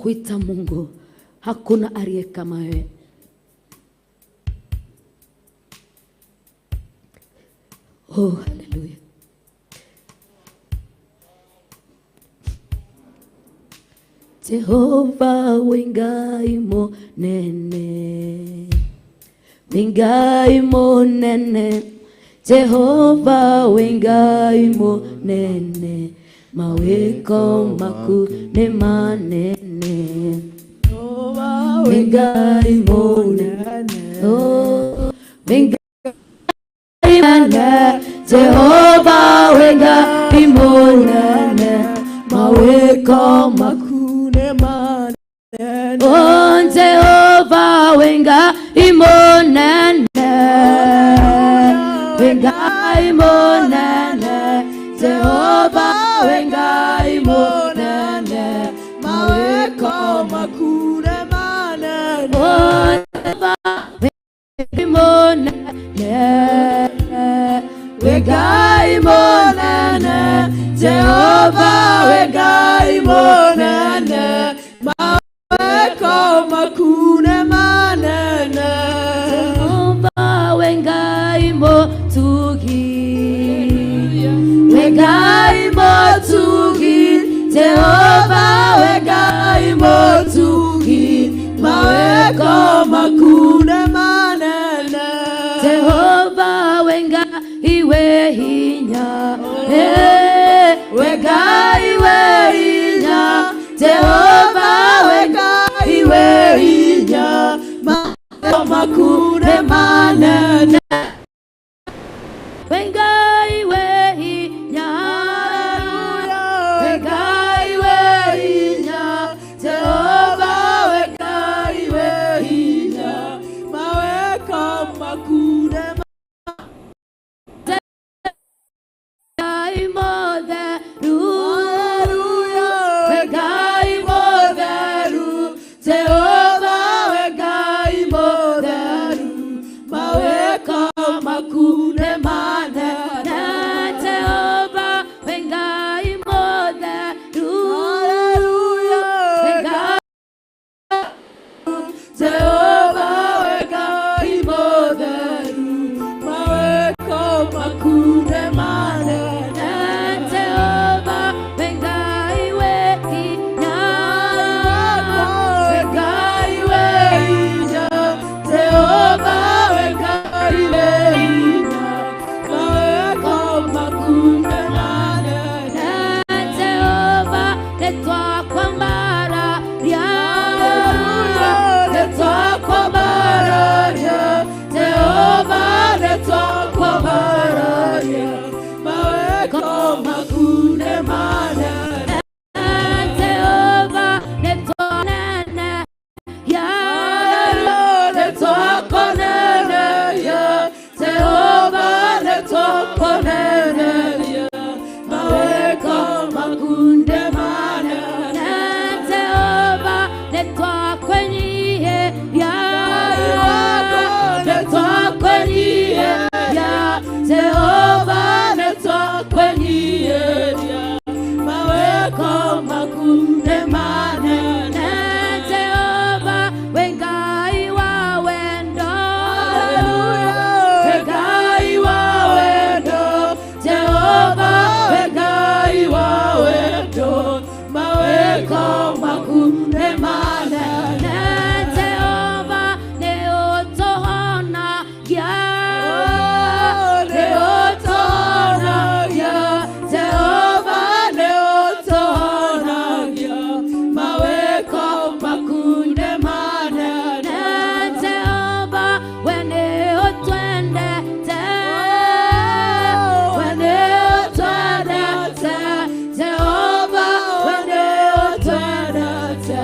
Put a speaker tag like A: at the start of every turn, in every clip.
A: Kuita Mungu, hakuna aliye kama wewe. Oh, haleluya. Jehova wingai monene, wingai monene, Jehova wingai monene, maweko maku ne manene. Wingai monene, oh, wingai monene, Jehova wingai monene, maweko maku. Oh, Jehova wenga imonene, wenga imonene, Jehova wenga imonene, maweko
B: makure manene.
A: Oh, Jehova wenga imonene, wenga imonene,
B: Jehova wenga imonene, maweko makure manene.
A: Jehova wenga imotugi, wenga imotugi, Jehova wenga imotugi,
B: maweko makure manene.
A: Jehova wenga iwe hinya, eh, wenga iwe hinya, Jehova wenga
B: iwe hinya, maweko makure manene.
A: Wenga iwe hinya, wenga iwe hinya,
B: Jehova wenga iwe hinya, maweko makure.
A: Ngai motheru,
B: Jehova wengai motheru, maweko makune manene.
A: Jehova wengai motheru,
B: Hallelujah.
A: wengai
B: Jehova wengai motheru, maweko makune manene.
A: Jehova wengai we hinya,
B: Wengai we hinya, Jehova wengai we hinya, maweko makune manene.
A: Jehova netwakwambararia,
B: Netwakwambararia, Jehova netwakwambararia, maweko makune manene.
A: Jehova netwanene ya,
B: Netwakoneneria, Jehova netwakoneneria, maweko makunde manene.
A: Jehova netwakwenyiheria,
B: Netwakwenyiheria, Jehova netwakwenyiheria, maweko makunde manene.
A: Jehova wengai wa wendo,
B: Wengai wa wendo, Jehova wengai wa wendo, maweko makunde manene.
A: Jehova neotohonagia,
B: Neotohonagia, Jehova neotohonagia, maweko makunde manene.
A: Jehova weneotwendete,
B: Weneotwendete, Jehova weneotwendete,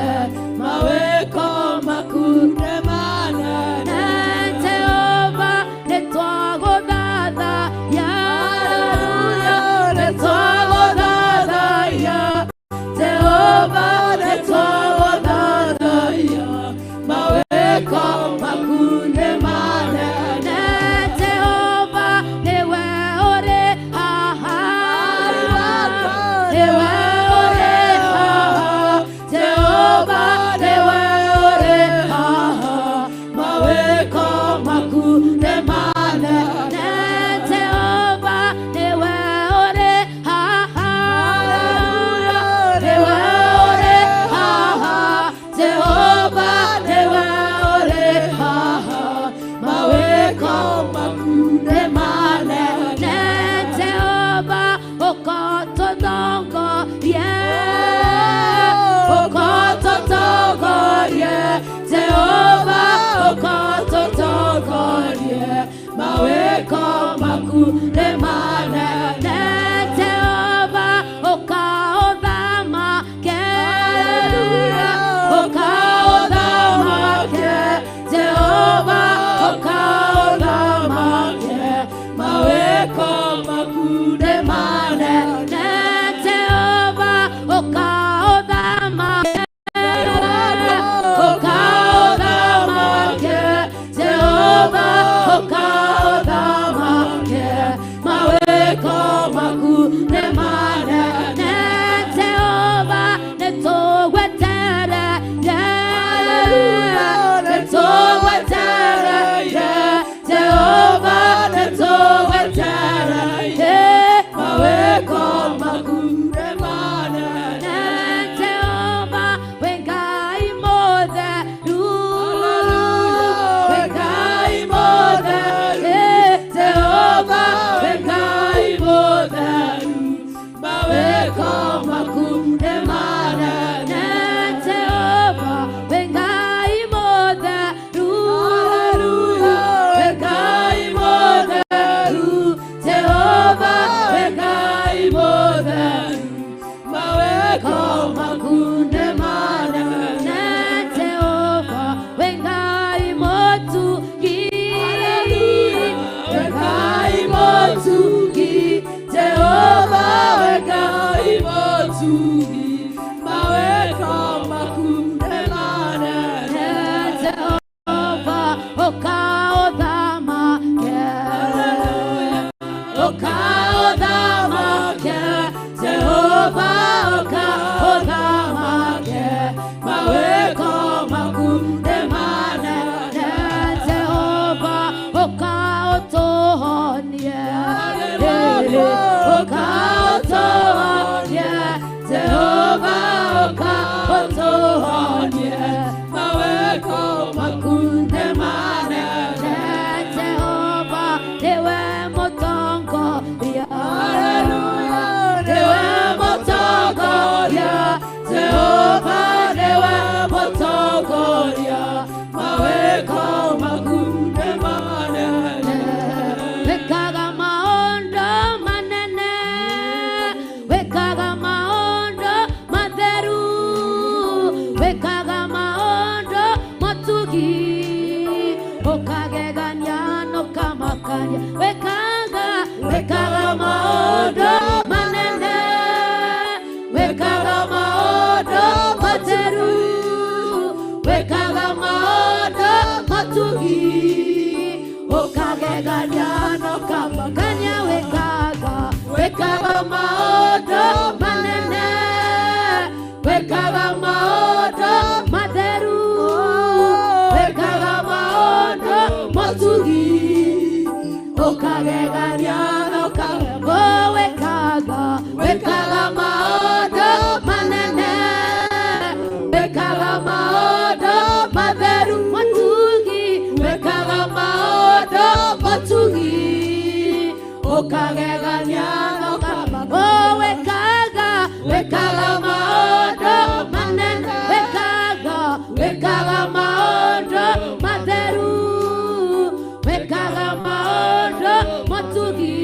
A: Ũkagegania na ũkamakania wĩkaga wĩkaga maũndũ manene wĩkaga maũndũ matheru wĩkaga maũndũ motugi ũkagegania na ũkagego wĩkaga wĩkaga maũndũ manene wĩkaga maũndũ matheru motugi wĩkaga maũndũ motugi ũkagegania na ũkamago wĩkaga wĩkaga maũndũ manene wĩkaga wĩkaga maũndũ matheru wĩkaga maũndũ motugi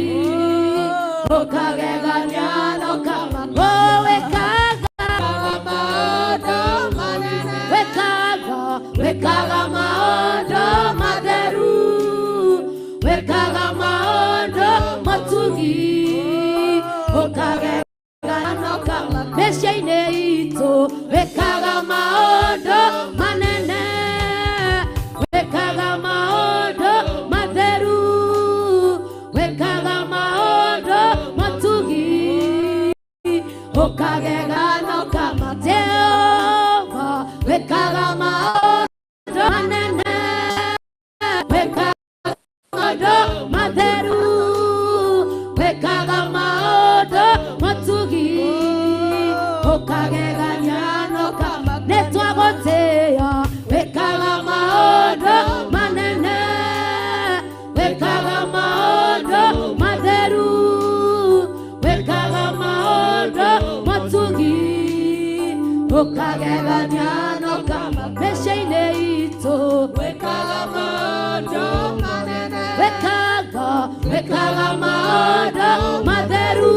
A: ũkagegania na ũkamago wĩkaga
B: maũndũ manene
A: wĩkaga wĩkaga maũndũ matheru wĩkaga maũndũ motugi ũkagegania na ũkamago mĩciĩ-inĩ itũ wĩkaga maũndũ manene wĩkaga maũndũ matheru wĩkaga maũndũ motugi ũkagegania na ũkamago Jehova wĩkaga maũndũ manene wĩkaga maũndũ matheru wĩkaga maũndũ motugi ũkagegania na ũkamago nĩtwagũtĩĩa wĩkaga maũndũ manene wĩkaga maũndũ matheru wĩkaga maũndũ motugi ũkagegania na ũkamago mĩciĩ-inĩ itũ
B: wĩkaga maũndũ manene
A: wĩkaga wĩkaga maũndũ matheru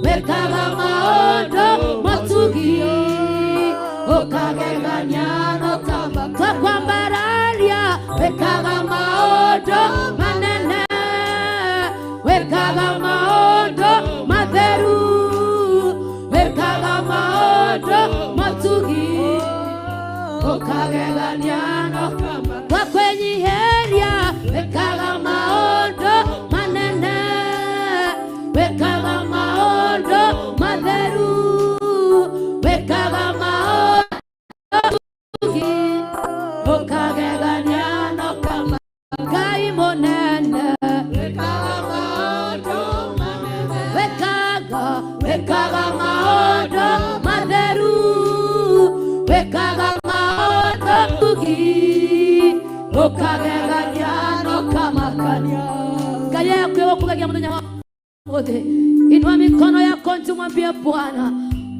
A: wĩkaga maũndũ motugi ũkagegania na ũkamago twakwambararia wĩkaga maũndũ manene wĩkaga maũndũ matheru wĩkaga maũndũ motugi ũkagegania na ũkamago twakwĩnyiheria wĩkaga maũndũ manene wĩkaga maũndũ matheru wĩkaga maũndũ motugi ũkagegania na ũkamago Ngai mũnene
B: wĩkaga maũndũ manene
A: wĩkaga wĩkaga maũndũ matheru wĩkaga maũndũ motugi ũkagegania na ũkamakania Ngai yaku ĩgũkũgegia mũthenya wa ũmũthĩ inua mikono yako juu mwambie Bwana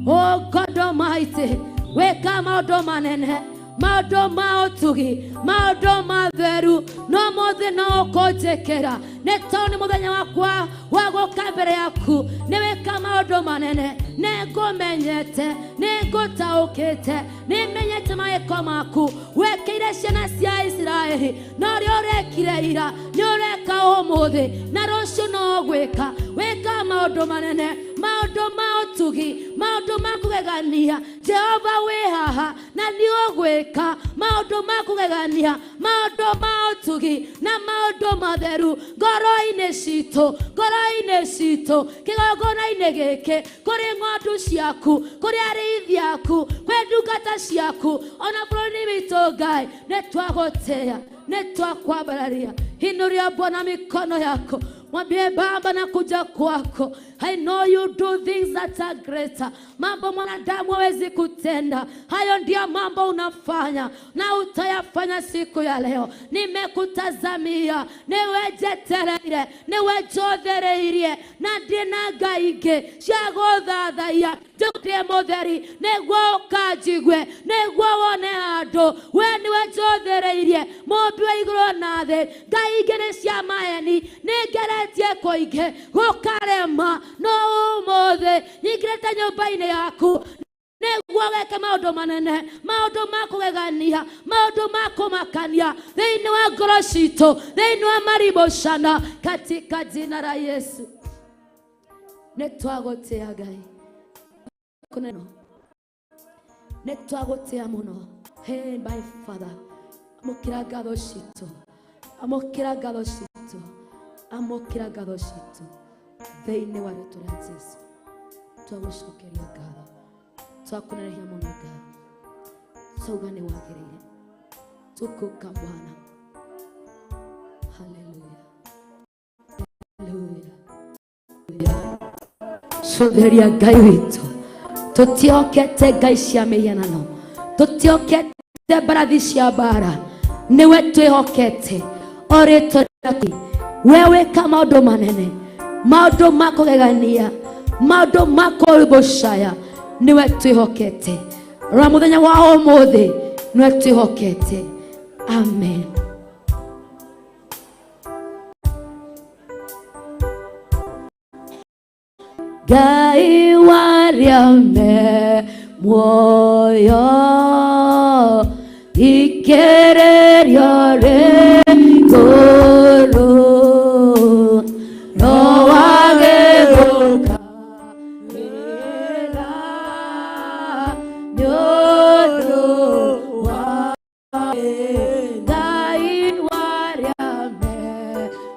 A: oh God Almighty wĩka maũndũ manene maũndũ ma ũtugi maũndũ matheru no mũthĩ no ũkũnjĩkĩra nĩ tondũ nĩ mũthenya wakwa wa gũka mbere yaku nĩ wĩka maũndũ manene nĩ ngũmenyete nĩ ngũtaũkĩte nĩ menyete mawĩko maku wekĩire ciana cia Isiraeli na ũrĩa ũrekire ira nĩ ũreka ũmũthĩ na rũciũ no ũgwĩka wĩka maũndũ manene maũndũ ma ũtugi maũndũ ma kũgegania Jehova wĩ haha na nĩ ũgwĩka maũndũ ma kũgegania maũndũ ma ũtugi na maũndũ matheru ngoro-inĩ citũ ngoro-inĩ citũ kĩgongona-inĩ gĩkĩ kũrĩ ng'ondu ciaku kũrĩ arĩithi aku kwĩ ndungata ciaku ona bũrũri witũ Ngai nĩ twagũtĩĩa nĩ twakwambararia inuria Bwana mikono yako mwambie Baba na kuja kwako. I know you do things that are greater. Mambo mwanadamu hawezi kutenda, hayo ndio mambo unafanya na utayafanya siku ya leo. Nimekutazamia niwe njetereire niwe njothereirie na ndina ngai ingĩ cia gũthathaiya njũkĩrie mũtheri nĩguo ũkanjigue nĩguo wone handũ we nĩwe njothereirie mũmbi wa igũrũ na thĩ ngai ingĩ nĩ cia maheni nĩngeretie kũingĩ gũkarema no ũmũthĩ nyingĩrĩte nyũmba-inĩ yaku nĩguo weke maũndũ manene maũndũ ma kũgegania maũndũ ma kũmakania thĩinĩ wa ngoro citũ thĩinĩ wa maribũcana katika jina la Yesu nĩ twagũtĩa Ngai kũneno nĩ twagũtĩa mũno. Hey, my father, amũkĩra ngatho citũ. Amũkĩra ngatho citũ, amũkĩra ngatho citũ thĩinĩ wa rĩtwa rĩa Jesu. Twagũcokeria ngatho, twakũnerehia mũno Ngai, twauga nĩ wagĩrĩire. Tukuka Bwana. Haleluya, haleluya. Cũthĩria Ngai witũ, tũtiokete ngai cia mĩhianano, tũtiokete mbarathi cia mbara, nĩwe twĩhokete o rĩtwa rĩaku. We wĩka maũndũ manene, maũndũ ma kũgegania, maũndũ ma kũgucaya, nĩwe twĩhokete. Rora mũthenya wa ũmũthĩ, nĩwe twĩhokete. Amen. Ngai warĩa me muoyo ikĩrĩrio rĩ igũrũ no wagĩgũka wĩra nĩ ũndũ wa Ngai warĩa me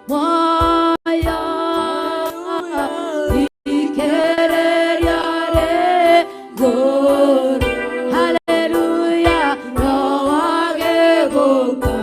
A: muoyo ikĩrĩrio rĩ igũrũ. Haleluya, no wagĩgũka.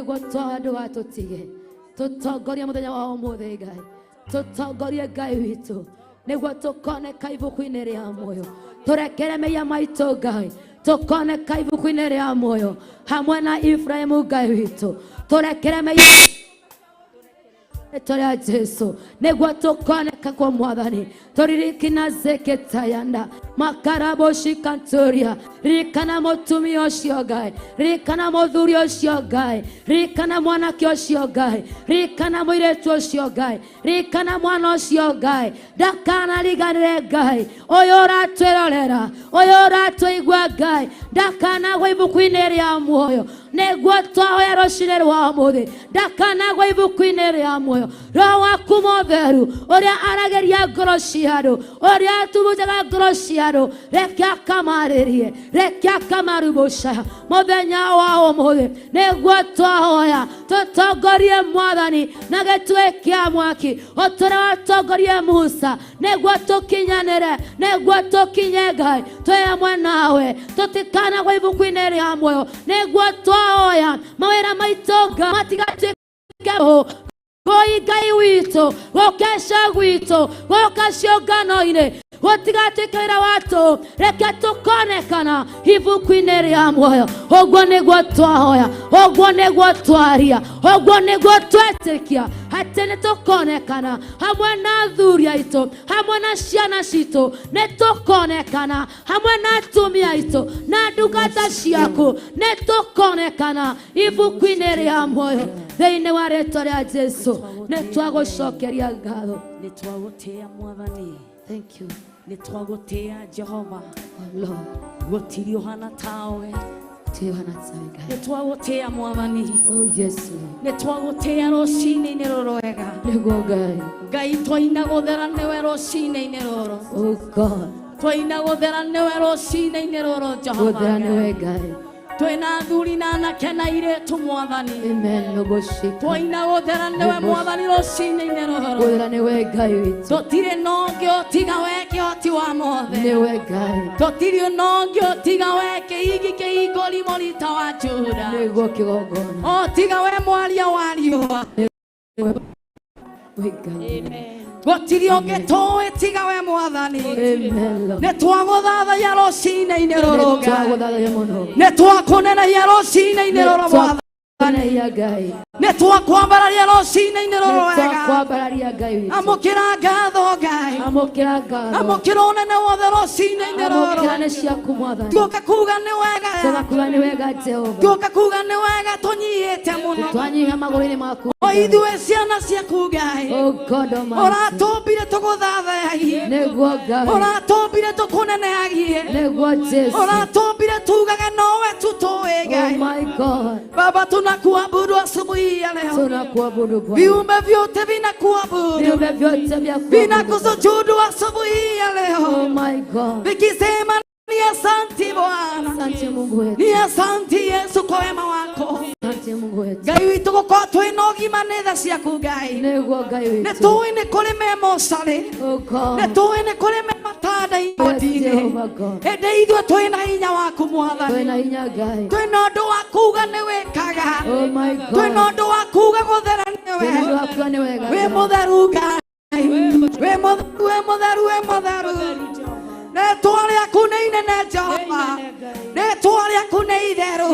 A: Nĩguo twahoya ndũgatũtige. Tũtongorie mũthenya wa ũmũthĩ Ngai. Tũtongorie Ngai witũ. Nĩguo tũkoneka ibuku-inĩ rĩa muoyo. Tũrekere mehia maitũ Ngai. Tũkoneka ibuku-inĩ rĩa muoyo hamwe na Ibrahimu Ngai witũ. Tũrekere mehia rĩtwa rĩa Jesu nĩguo tũkoneka kwa mwathani. Tũririkina zeketayanda makaraboshikantoria. Ririkana mũtumia ũcio Ngai, ririkana mũthuri ũcio Ngai, ririkana mwanake ũcio Ngai, ririkana mũirĩtu ũcio Ngai, ririkana mwana ũcio Ngai. Ndakanariganĩre Ngai ũyũ ũratwĩrorera, ũyũ ũratũigua Ngai, ndakanagwa ibuku-inĩ rĩa muoyo. Nĩguo twahoya rũcinĩ rwa ũmũthĩ, ndakanagwa ibuku-inĩ rĩa muoyo. Roho waku mũtheru ũrĩa aragĩria ngoro cia andũ, ũrĩa atubunjaga ngoro cia andũ, reke akamarĩrie, reke akamarubũca mũthenya wa ũmũthĩ. Nĩguo twahoya tũtongorie mwathani na gĩtugĩ kĩa mwaki o ta ũrĩa watongorie Musa, nĩguo tũkinyanĩre, nĩguo tũkinye Ngai twĩ hamwe nawe, tũtikanagwa ibuku-inĩ rĩa muoyo. Nĩguo twahoya mawĩra maitũ Ngai matigatuĩke gũi Ngai witũ, gũkeca gwitũ, gũka ciũngano-inĩ gũtigatuĩke wĩra wa tũhũ, reke tũkonekana ibuku-inĩ rĩa muoyo. Ũguo nĩguo twahoya, ũguo nĩguo twaria, ũguo nĩguo twetĩkia atĩ nĩ tũkonekana hamwe na athuri aitũ, hamwe na ciana citũ, nĩ tũkonekana hamwe na atumia aitũ na ndungata ciaku, nĩ tũkonekana ibuku-inĩ rĩa muoyo. Thĩinĩ wa rĩtwa rĩa Jesu nĩ twagũcokeria ngatho.
C: Nĩ twagũtĩĩa mwathani.
A: Thank you.
C: Nĩ twagũtĩĩa Jehova.
A: Oh Lord.
C: Gũtirĩ ũhana tawe.
A: Tihana tawe Ngai.
C: Nĩ twagũtĩĩa mwathani.
A: Oh yes Lord.
C: Nĩ twagũtĩĩa rũcinĩ-inĩ rũrũ wega.
A: Nĩguo Ngai.
C: Ngai twaina gũthera nĩwe rũcinĩ-inĩ rũrũ.
A: Oh God.
C: Twaina gũthera nĩwe rũcinĩ-inĩ rũrũ Jehova.
A: Gũthera nĩwe Ngai.
C: Twĩna athuri na anake na airĩtu mwathani.
A: Amen. Nogoshika.
C: Twaina gũthera nĩwe mwathani rũcinĩ-inĩ rũrũ.
A: Gũthera nĩwe Ngai witũ.
C: Tũtirĩ na ũngĩ ũtiga we kĩhoti wa mothe.
A: Nĩwe Ngai.
C: Tũtirĩ na ũngĩ ũtiga we kĩhingi kĩhingũri mũrita wa Juda.
A: Nĩguo kĩgongona.
C: O tiga we mwaria wa riũa.
A: We Ngai.
C: Gũtirĩ ũngĩ tũĩ tiga we mwathani.
A: Amen Lord.
C: Nĩ twagũthathaiya rũcinĩ-inĩ rũrũ
A: Nĩ
C: Ngai.
A: twagũthathaiya mũno.
C: Nĩ twakũneneia rũcinĩ-inĩ rũrũ mwathani.
A: Twakũneneia Ngai.
C: Nĩ twakwambararia rũcinĩ-inĩ rũrũ
A: Nĩ
C: wega.
A: twakwambararia Ngai witũ.
C: Amũkĩra ngatho Ngai.
A: Amũkĩra ngatho.
C: Amũkĩra ũnene wothe rũcinĩ-inĩ rũrũ.
A: Amũkĩra nĩ ciaku mwathani.
C: Tuoka kuga nĩ wega.
A: Tuoka kuga nĩ wega Jehova.
C: Tuoka kuga nĩ wega tũnyihĩte mũno.
A: Twanyiha magũrũ-inĩ maku.
C: O ithuĩ ciana ciaku Ngai.
A: Oh God Almighty.
C: Ũratũmbire tũgũthathayagie.
A: Nĩguo Ngai.
C: Ũratũmbire tũkũnenehagie.
A: Nĩguo Jesu.
C: Ũratũmbire tugage nowe tu tũĩ
A: Oh
C: Ngai.
A: my God.
C: Baba, tunakuabudu asubuhi ya leo.
A: Tunakuabudu Bwana.
C: Viumbe vyote vinakuabudu,
A: Viumbe vyote vya kuabudu.
C: vinakusujudu asubuhi ya leo,
A: Oh my God.
C: vikisema ni asanti Bwana,
A: Asante Mungu wetu.
C: ni asanti Yesu kwa wema wako.
A: Asante Mungu wetu.
C: Ngai witũ gũkorwo twĩna ũgima nĩ tha ciaku Ngai.
A: Nĩguo Ngai
C: Nĩ
A: witũ.
C: tũĩ nĩ kũrĩ me mocarĩ,
A: Oh God.
C: nĩ tũĩ nĩ kũrĩ me matanda
A: Yes,
C: igoti-inĩ,
A: Jehovah God.
C: ĩndĩ ithuĩ twĩna hinya waku Mwathani,
A: Twĩna hinya Ngai.
C: twĩna ũndũ wa kuga nĩ wĩkaga,
A: Oh my God.
C: twĩna ũndũ wa kuga gũthera
A: Twĩna
C: nĩwe.
A: ũndũ wa kuga nĩ wega.
C: Wĩ mũtheru Ngai, wĩ mũtheru, wĩ mũtheru, wĩ mũtheru. Rĩtwa rĩaku nĩ inene Jehova, rĩtwa rĩaku nĩ itheru.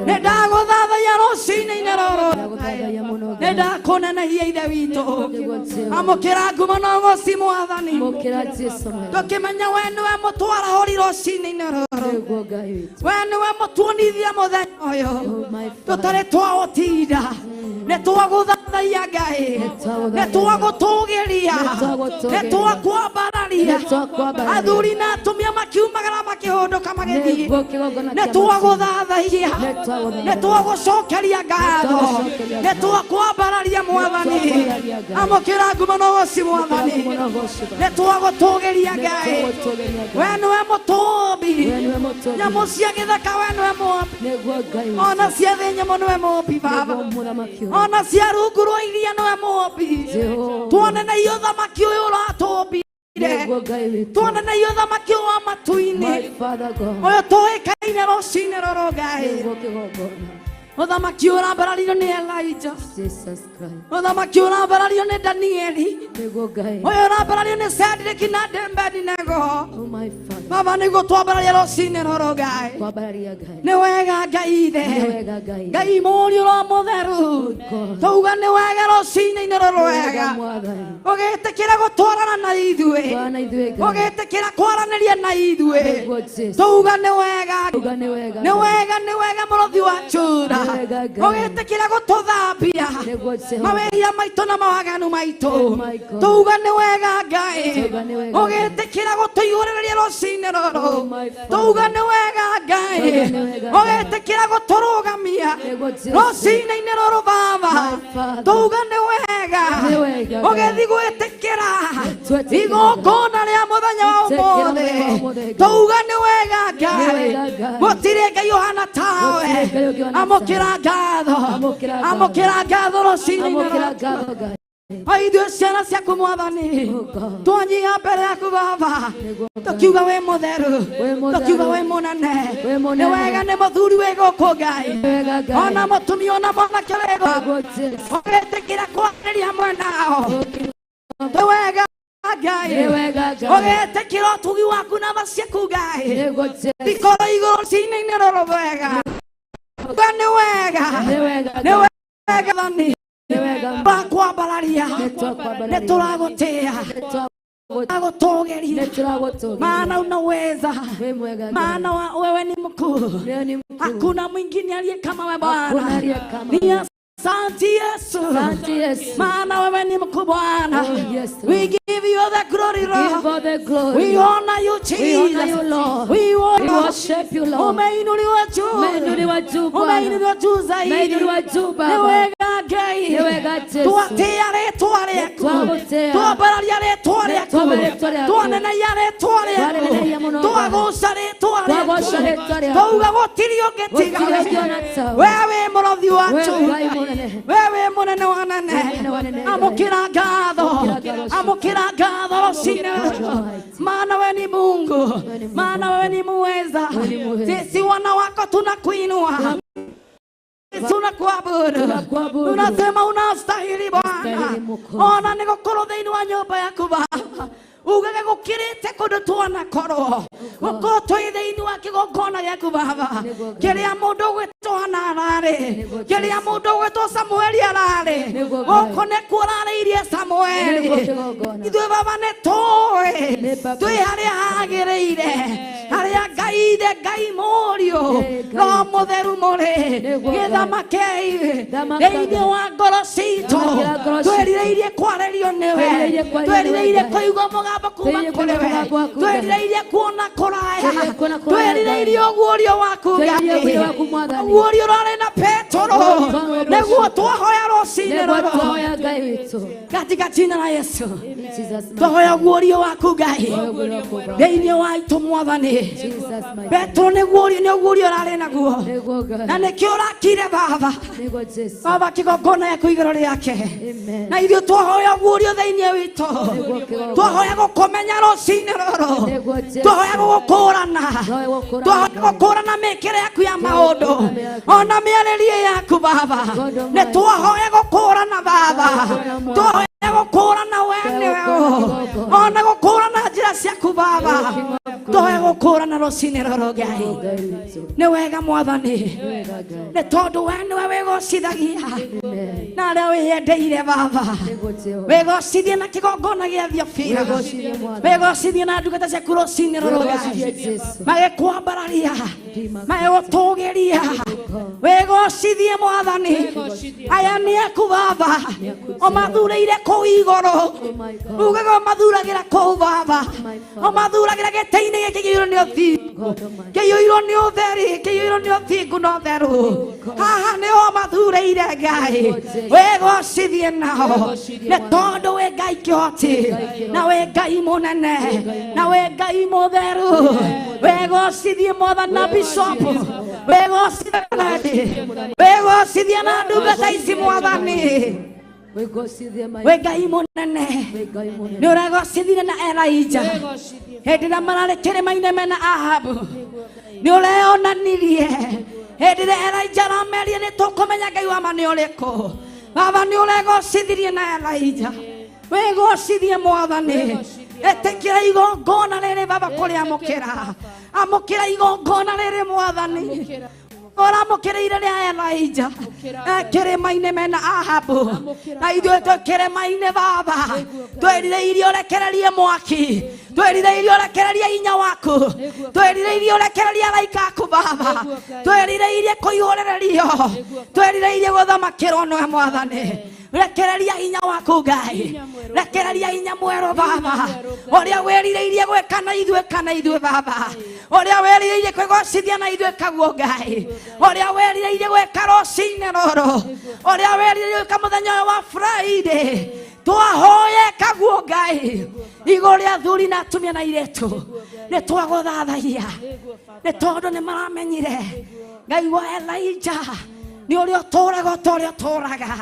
C: Nĩ ndagũthathaiya rũcinĩ-inĩ rũrũ,
A: Ndagũthathaiya mũno
C: nĩ
A: Ngai.
C: ndakũnenehia Ithe witũ.
A: Nĩguo Jehova.
C: Amũkĩra ngumo na ũgoci Mwathani,
A: Amũkĩra Jesu mwega.
C: tũkĩmenya we nĩwe mũtwarahũri rũcinĩ-inĩ rũrũ,
A: Nĩguo Ngai witũ.
C: we nĩwe mũtuonithia mũthenya ũyũ
A: Oh my Father.
C: tũtarĩ twaũtinda. Nĩ twagũthathaiya Ngai, nĩ twagũtũgĩria, nĩ twakwambararia.
A: Nĩ twakwambararia.
C: Athuri na atumia makiumagara makĩhũndũka magĩthiĩ.
A: Nĩguo kĩgongona
C: Nĩ
A: kĩa
C: twagũthathaiya,
A: Nĩ twagũthathaiya.
C: nĩ twagũcokeria ngatho,
A: twagũcokeria
C: nĩ twakwambararia Mwathani.
A: Nĩ twagũcokeria Ngai.
C: Amũkĩra ngumo na ũgoci Mwathani,
A: Ngumo na ũgoci Baba.
C: nĩ twagũtũgĩria
A: Nĩ
C: Ngai.
A: twagũtũgĩria Ngai.
C: We nĩwe mũtũmbi,
A: We nĩwe mũtũmbi.
C: nyamũ cia gĩthaka we nĩwe mũmbi,
A: Nĩguo Ngai witũ.
C: ona cia thĩ nyũmũ nĩwe mũmbi Baba,
A: Nĩguo mũthamaki ũyũ.
C: ona cia rungu rwa iria nĩwe mũmbi.
A: Jehova.
C: Tuoneneie ũthamaki ũyũ ũratũmbire,
A: Nĩguo Ngai witũ.
C: tuoneneie ũthamaki ũyũ wa matu-inĩ
A: My Father God.
C: ũyũ tũĩkaine rũcinĩ rũrũ Ngai,
A: Nĩguo kĩgongona.
C: Mũthamaki ũrambarario nĩ Elijah.
A: Jesus Christ.
C: Mũthamaki ũrambarario nĩ Danieli.
A: Nĩguo Ngai.
C: Ũyũ ũrambarario nĩ Cedric na Abednego.
A: Oh my Father.
C: Baba nĩguo twambararia rũcinĩ rũrũ Ngai.
A: Twambararia Ngai.
C: Nĩ wega Ngai ithe.
A: Nĩ wega Ngai.
C: Ngai mũriũ ro mũtheru.
A: God.
C: Tauga nĩ wega rũcinĩ-inĩ rũrũ
A: Wega
C: wega.
A: Mwathani.
C: Ũgĩtĩkĩra gũtwarana na ithuĩ.
A: Twana ithuĩ Ngai.
C: Ũgĩtĩkĩra kwaranĩria na ithuĩ.
A: Nĩguo Jesu.
C: Tauga nĩ wega.
A: Tauga nĩ wega.
C: Nĩ wega nĩ wega mũrũthi wa Juda.
A: Nĩ wega Ngai.
C: Ũgĩtĩkĩra gũtũthambia.
A: Nĩguo Jehova.
C: Mawĩhia maitũ na mawaganu maitũ.
A: Oh my God.
C: Tauga nĩ wega Ngai.
A: Tauga nĩ wega Ngai.
C: Ũgĩtĩkĩra gũtũihũrĩrĩria rũcinĩ rũrũ.
A: Oh my Father.
C: Tauga nĩ wega Ngai.
A: Tauga nĩ wega Ngai.
C: Ũgĩtĩkĩra gũtũrũgamia.
A: Nĩguo Jesu.
C: Rũcinĩ-inĩ rũrũ Baba.
A: My Father.
C: Tauga nĩ wega.
A: Nĩ wega Ngai.
C: Ũgĩthiĩ gwĩtĩkĩra
A: Twetĩkĩra.
C: igongona rĩa mũthenya wa
A: Twetĩkĩra
C: ũmũthĩ.
A: mũthenya wa ũmũthĩ, Ngai.
C: Tauga nĩ wega Ngai.
A: Nĩ wega Ngai.
C: Gũtirĩ Ngai ũhana tawe.
A: Gũtirĩ Ngai ũngĩ ũhana tawe.
C: Amũkĩra ngatho.
A: Amũkĩra ngatho.
C: Amũkĩra ngatho rũcinĩ-inĩ
A: Amũkĩra
C: rũrũ.
A: ngatho Ngai.
C: O ithuĩ ciana ciaku Mwathani.
A: Oh God.
C: Twanyiha mbere yaku Baba.
A: Nĩguo Ngai.
C: Tũkiuga wĩ mũtheru.
A: Wĩ mũtheru.
C: Tũkiuga wĩ mũnene.
A: Wĩ mũnene.
C: Nĩ wega nĩ mũthuri wĩ gũkũ Ngai.
A: Nĩ wega Ngai.
C: Ona mũtumia ona mwanake wĩ gũkũ.
A: Nĩguo Jesu.
C: Ũgĩtĩkĩra kwaranĩria hamwe nao. Nĩ wega Ngai.
A: Nĩ wega Ngai.
C: Ũgĩtĩkĩra ũtugi waku na tha ciaku Ngai.
A: Nĩguo Jesu.
C: Ikorwo igũrũ cinĩ-inĩ rũrũ wega. Uga nĩ wega.
A: Nĩ wega
C: Nĩ
A: Ngai.
C: wega Mwathani.
A: Nĩ wega.
C: Tũrakwambararia.
A: Nĩ twakwambararia.
C: Nĩ tũragũtĩĩa.
A: Nĩ
C: Tũragũtũgĩria.
A: Nĩ tũragũtũgĩria.
C: Maana unaweza.
A: Wĩ mwega Ngai.
C: Maana wewe ni mkuu.
A: Wewe ni mkuu.
C: Hakuna mwingine aliye kama wewe
A: Hakuna
C: Bwana.
A: aliye kama
C: Ni
A: wewe.
C: asante Yesu.
A: Asante Yesu.
C: Maana wewe ni mkuu Bwana.
A: Oh, yes, Lord.
C: We give you the glory Lord.
A: Give all the glory.
C: We honor you
A: We honor
C: Jesus.
A: you, Lord.
C: We
A: We
C: honor.
A: worship you, Lord.
C: Umeinuliwa juu.
A: Umeinuliwa juu Bwana.
C: Umeinuliwa juu zaidi.
A: Umeinuliwa juu Baba.
C: Nĩ wega Ngai.
A: Nĩ wega Jesu.
C: Twatĩĩa rĩtwa rĩaku.
A: Twagũtĩĩa.
C: Twambararia rĩtwa rĩaku.
A: Twambararia rĩtwa rĩaku.
C: Twanenehia rĩtwa rĩaku.
A: Twanenehia mũno,
C: Twagoca rĩtwa
A: Twagoca
C: rĩaku.
A: rĩtwa rĩaku.
C: Twauga gũtirĩ ũngĩ tiga
A: Gũtirĩ
C: we.
A: ũngĩ ona tawe.
C: We wĩ mũrothi wa
A: Wewe
C: juu.
A: Ngai mũnene.
C: We wĩ mũnene wa nene.
A: Mũnene wa nene, Ngai.
C: Amũkĩra ngatho.
A: Amũkĩra ngatho.
C: Amũkĩra ngatho rũcinĩ rũrũ. Maana wewe ni Mungu.
A: Wewe ni Mungu.
C: Maana wewe ni muweza.
A: Wewe ni muweza.
C: Sisi wana wako tunakuinua. Tunakuabudu.
A: Tunakuabudu.
C: Tunasema unastahili Bwana.
A: Unastahili Mwokozi.
C: Ona nĩ gũkorwo thĩinĩ wa nyũmba yaku Baba. Ugage gũkĩrĩte kũndũ twanakorwo. Gũkorwo twĩ thĩinĩ wa kĩgongona gĩaku Baba.
A: Nĩguo Ngai.
C: Kĩrĩa mũndũ ũgwĩtwo Hana ararĩ.
A: Nĩguo
C: Kĩrĩa
A: Jesu.
C: mũndũ ũgwĩtwo Samueli ararĩ.
A: Nĩguo Ngai.
C: Gũkũ nĩkuo ũrarĩirie Samueli.
A: Nĩguo kĩgongona.
C: Ithuĩ Baba nĩ tũĩ.
A: Nĩ Baba.
C: Twĩ harĩa hagĩrĩire. Harĩa Ngai ithe Ngai mũriũ.
A: Nĩ Ngai.
C: Roho mũtheru mũrĩ.
A: Nĩguo Ngai.
C: Gĩthamakei.
A: Thamaka
C: Thĩinĩ
A: Ngai.
C: wa ngoro citũ.
A: Thamakĩra ngoro citũ.
C: Twĩrirĩirie kwarĩrio nĩwe.
A: Twĩrirĩirie kwaria nĩwe,
C: Twĩrirĩirie
A: Ngai.
C: kũigua mũgambo kuma
A: Twĩrirĩirie
C: kũrĩ
A: kũigua
C: we.
A: mũgambo waku, Ngai.
C: Twĩrirĩirie kuona kũraya.
A: Twĩrirĩirie kuona kũraya, Ngai.
C: Twĩrirĩirie ũguũrio waku
A: Twĩrirĩirie
C: Ngai.
A: ũguũrio waku, Mwathani.
C: Ũguũrio ũrarĩ na Petero.
A: Ũguũrio
C: Nĩguo twahoya rũcinĩ
A: Nĩguo
C: rũrũ.
A: twahoya Ngai witũ.
C: Katika jina la Yesu.
A: In Jesus mighty
C: Twahoya ũguũrio waku Ngai.
A: Twahoya ũguũrio waku, Baba.
C: Thĩinĩ wa itũ Mwathani.
A: Jesus mighty
C: Petero nĩguo nĩ ũguũrio ũrarĩ naguo.
A: Nĩguo Ngai.
C: Na nĩkĩo ũrakire Baba.
A: Nĩguo Jesu.
C: Baba kĩgongona gĩaku igũrũ rĩake.
A: Amen.
C: Na ithuĩ twahoya ũguũrio thĩinĩ witũ.
A: Nĩguo kĩgongona.
C: Twahoya gũkũmenya rũcinĩ rũrũ.
A: Nĩguo Jesu.
C: Twahoya gũgũkũrana.
A: Twahoya gũgũkũrana,
C: Twahoya
A: Ngai.
C: gũkũrana mĩkĩre yaku ya maũndũ.
A: Twahoya
C: Ona mĩarĩrie yaku Baba.
A: God
C: Nĩ
A: Almighty.
C: twahoya gũkũrana Baba.
A: Twahoya gũkũrana,
C: Twahoya gũkũrana we nĩwe
A: Twahoya gũkũrana.
C: Ona gũkũrana njĩra ciaku Baba.
A: King of glory.
C: Twahoya gũkũrana rũcinĩ rũrũ Ngai.
A: Ngai witũ.
C: Nĩ wega Mwathani.
A: Nĩ wega Ngai.
C: Nĩ tondũ we nĩwe wĩgocithagia
A: Amen.
C: na arĩa wĩyendeire Baba.
A: Nĩguo Jehova.
C: Wĩgocithie na kĩgongona gĩa Theofila.
A: Wĩgocithie Mwathani.
C: Wĩgocithie na ndungata ciaku rũcinĩ rũrũ
A: Wĩgocithie
C: Ngai.
A: Jesu.
C: Magĩkwambararia. Magĩgũtũgĩria. Wĩgocithie Mwathani. Aya nĩ aku Baba. Ũmathurĩire kũu igũrũ.
A: Oh my God.
C: Ugaga ũmathuragĩra kũu Baba.
A: My Father.
C: Ũmathuragĩra gĩtĩ-inĩ gĩkĩ kĩiyũirwo nĩ ũthingu.
A: God Almighty.
C: Kĩiyũirwo nĩ ũtheri, kĩiyũirwo nĩ ũthingu na ũtheru. Haha nĩho ũmathurĩire Ngai. Wĩgocithie nao. Nĩ tondũ wĩ Ngai kĩhoti. Na wĩ Ngai mũnene. Na wĩ Ngai mũtheru. Wĩgocithie Mwathani na Bishop. Wĩgocithie na Wĩgocithie na ndungata ici Mwathani.
A: Wĩgocithie my
C: Wĩ Ngai mũnene.
A: Wĩ Ngai mũnene.
C: Nĩ ũregocithire na Elijah. Hĩndĩ ĩrĩa mararĩ kĩrĩma-inĩ mena Ahabu. Nĩ ũreonanirie. Hĩndĩ ĩrĩa Elijah arameria nĩ tũkũmenya Ngai wa ma nĩ ũrĩkũ. Baba nĩ ũregocithirie na Elijah. Wĩgocithie Mwathani. Ĩtĩkĩra igongona rĩrĩ Baba kũrĩamũkĩra. Amũkĩra igongona rĩrĩ Mwathani. Ũramũkĩrĩire rĩa Elijah. Kĩrĩma-inĩ mena Ahabu. Na ithuĩ twĩ kĩrĩma-inĩ Baba. Twĩrirĩirie ũrekererie mwaki. Twĩrirĩirie ũrekererie hinya waku. Twĩrirĩirie ũrekererie araika aku Baba. Twĩrirĩirie kũihũrĩrĩrio. Twĩrirĩirie gũthamakĩrwo nĩwe Mwathani. Rekereria hinya waku Ngai. Rekereria hinya mwerũ Baba. Ũrĩa wĩrirĩirie gwĩka na ithuĩ kana ithuĩ Baba. Ũrĩa wĩrirĩirie kwĩgocithia na ithuĩ kaguo Ngai. Ũrĩa wĩrirĩirie gwĩka rũcinĩ rũrũ. Ũrĩa wĩrirĩirie gwĩka mũthenya ũyũ wa Friday. Twahoye kaguo Ngai. Igũrũ rĩa athuri na atumia na airĩtu. Nĩ twagũthathaia. Nĩ tondũ nĩ maramenyire Ngai wa Elijah nĩ ũrĩa ũtũraga o ta ũrĩa ũtũraga.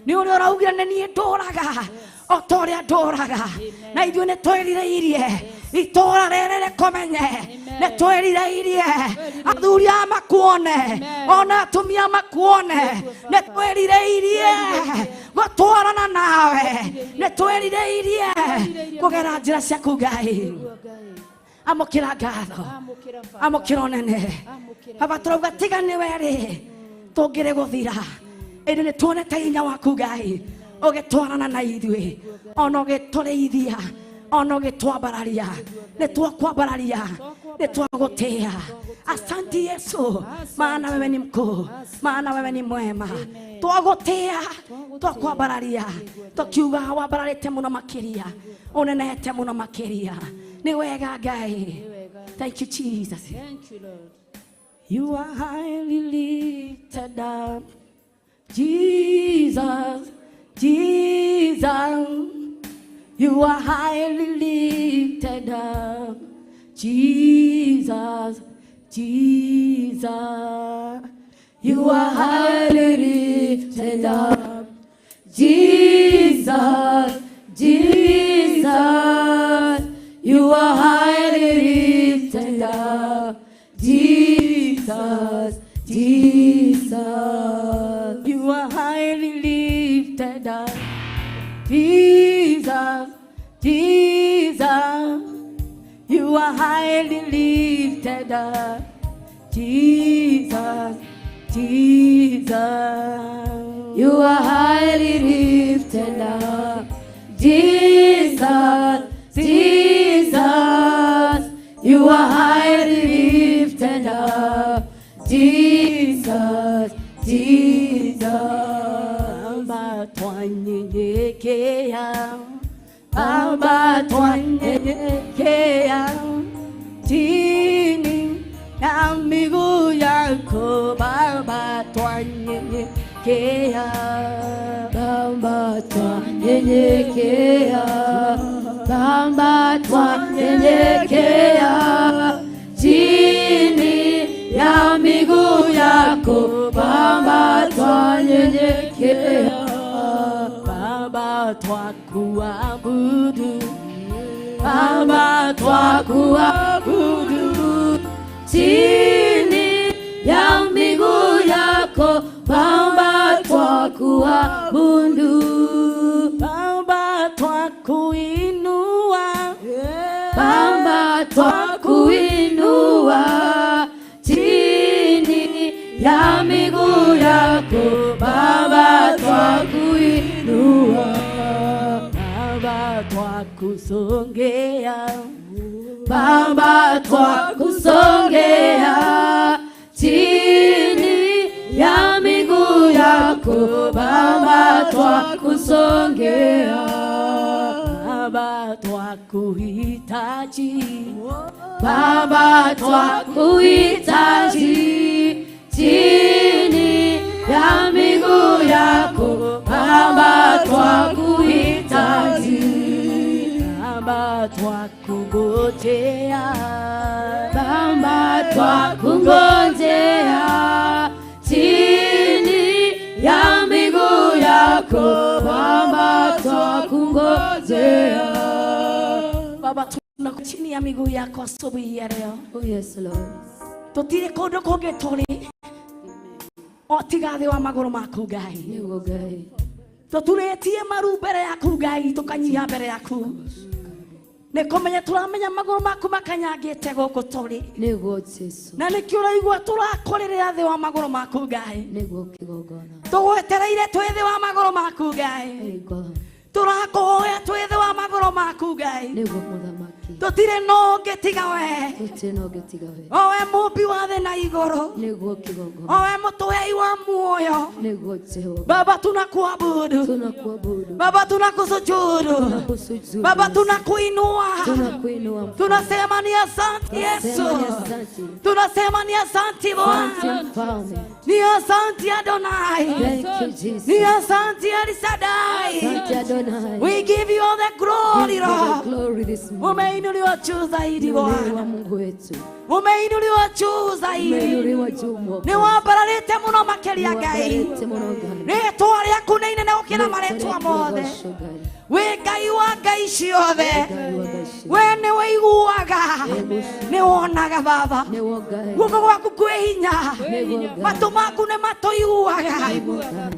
C: Nĩ ũrĩa ũraugire nĩ niĩ ndũraga o ta ũrĩa ndũraga. Na ithuĩ nĩ twĩrirĩirie itũra rĩrĩ rĩkũmenye. Nĩ twĩrirĩirie athuri aya makuone ona atumia makuone. Nĩ twĩrirĩirie gũtwarana nawe. Nĩ twĩrirĩirie kũgera njĩra ciaku Ngai. Amũkĩra ngatho. Amũkĩra ũnene. Baba tũrauga tiga nĩwe rĩ tũngĩrĩ gũthira. Ĩndĩ nĩ tuonete hinya waku Ngai ũgĩtwarana na ithuĩ ona ũgĩtũrĩithia ona ũgĩtwambararia. Nĩ twakwambararia, nĩ twagũtĩĩa. Asante Yesu, maana wewe ni mkuu, maana wewe ni mwema. Twagũtĩĩa, twakwambararia, tũkiuga wambararĩte mũno makĩria, ũnenehete mũno makĩria. Nĩ wega Ngai. Thank you Jesus.
A: Thank you Lord.
C: You are highly lifted up, Jesus, Jesus. You are highly lifted up, Jesus, Jesus.
A: You are highly lifted up, Jesus, Jesus. You are highly lifted up, Jesus, Jesus.
C: You are highly lifted up, Jesus, Jesus. You are highly lifted up, Jesus, Jesus.
A: You are highly lifted up, Jesus, Jesus. You are highly lifted up, Jesus, Jesus.
C: Baba twanyenyekea, Baba twanyenyekea, chini ya miguu yako Baba twanyenyekea.
A: Baba twanyenyekea, Baba twanyenyekea, chini ya miguu yako Baba twanyenyekea.
C: Baba twakuabudu,
A: Baba twakuabudu, chini ya miguu yako Baba twakuabudu.
C: Baba twakuinua,
A: Baba twakuinua, chini ya miguu yako Baba twakuinua.
C: Baba twakusongea,
A: Baba twakusongea, chini ya miguu yako Baba twakusongea.
C: Baba twakuhitaji,
A: Baba twakuhitaji, chini ya miguu yako Baba twakuhitaji.
C: Baba twakungojea,
A: Baba twakungojea, chini ya miguu yako Baba twakungojea.
C: Baba tunako chini ya miguu yako asubuhi ya leo.
A: Oh yes Lord.
C: Tutire kundu kungi turi. O tiga thĩ wa magũrũ maku Ngai.
A: Nĩguo Ngai.
C: Tũturĩtie maru mbere yaku Ngai, tũkanyihia mbere yaku. Nĩ kũmenya tũramenya magũrũ maku makanyangĩte gũkũ tũrĩ.
A: Nĩguo Jesu.
C: Na nĩkĩo ũraigua tũrakũrĩrĩra thĩ wa magũrũ maku Ngai.
A: Nĩguo kĩgongona.
C: Tũgwetereire twĩ thĩ wa magũrũ maku Ngai.
A: Hey God.
C: Tũrakũhoya twĩ thĩ wa magũrũ maku Ngai.
A: Nĩguo mũthamaki.
C: Tũtirĩ na ũngĩ tiga we.
A: Gũtirĩ na ũngĩ tiga we.
C: O we mũmbi wa thĩ na igũrũ.
A: Nĩguo kĩgongona.
C: O we mũtũhei wa muoyo.
A: Nĩguo Jehova.
C: Baba tunakuabudu.
A: Tunakuabudu.
C: Baba tunakusujudu.
A: Tunakusujudu.
C: Baba tunakuinua.
A: Tunakuinua.
C: Tunasema ni asante Yesu.
A: Tunasema ni asante.
C: Tunasema ni asante Bwana.
A: Asante mfalme.
C: Ni asante Adonai.
A: Thank you Jesus.
C: Ni asante El Shaddai.
A: Asante Adonai.
C: We give you all the glory,
A: Give you the
C: Lord.
A: glory this morning.
C: Umeinuliwa juu zaidi
A: Ni wewe
C: Bwana.
A: wa Mungu wetu.
C: Umeinuliwa juu zaidi.
A: Umeinuliwa juu Mwokozi.
C: Nĩ wambararĩte mũno makĩria Ngai.
A: Nĩwambararĩte mũno Ngai.
C: Rĩtwa rĩaku nĩ inene gũkĩra marĩtwa mothe.
A: Rĩtwa rĩaku Ngai.
C: Wĩ Ngai wa ngai ciothe.
A: Ngai wa ngai ciothe.
C: We nĩ wĩiguaga. Nĩ wonaga Baba.
A: Nĩwe Ngai.
C: Guoko gwaku kwĩ hinya.
A: Nĩguo Ngai.
C: Matũ maku nĩ matũiguaga.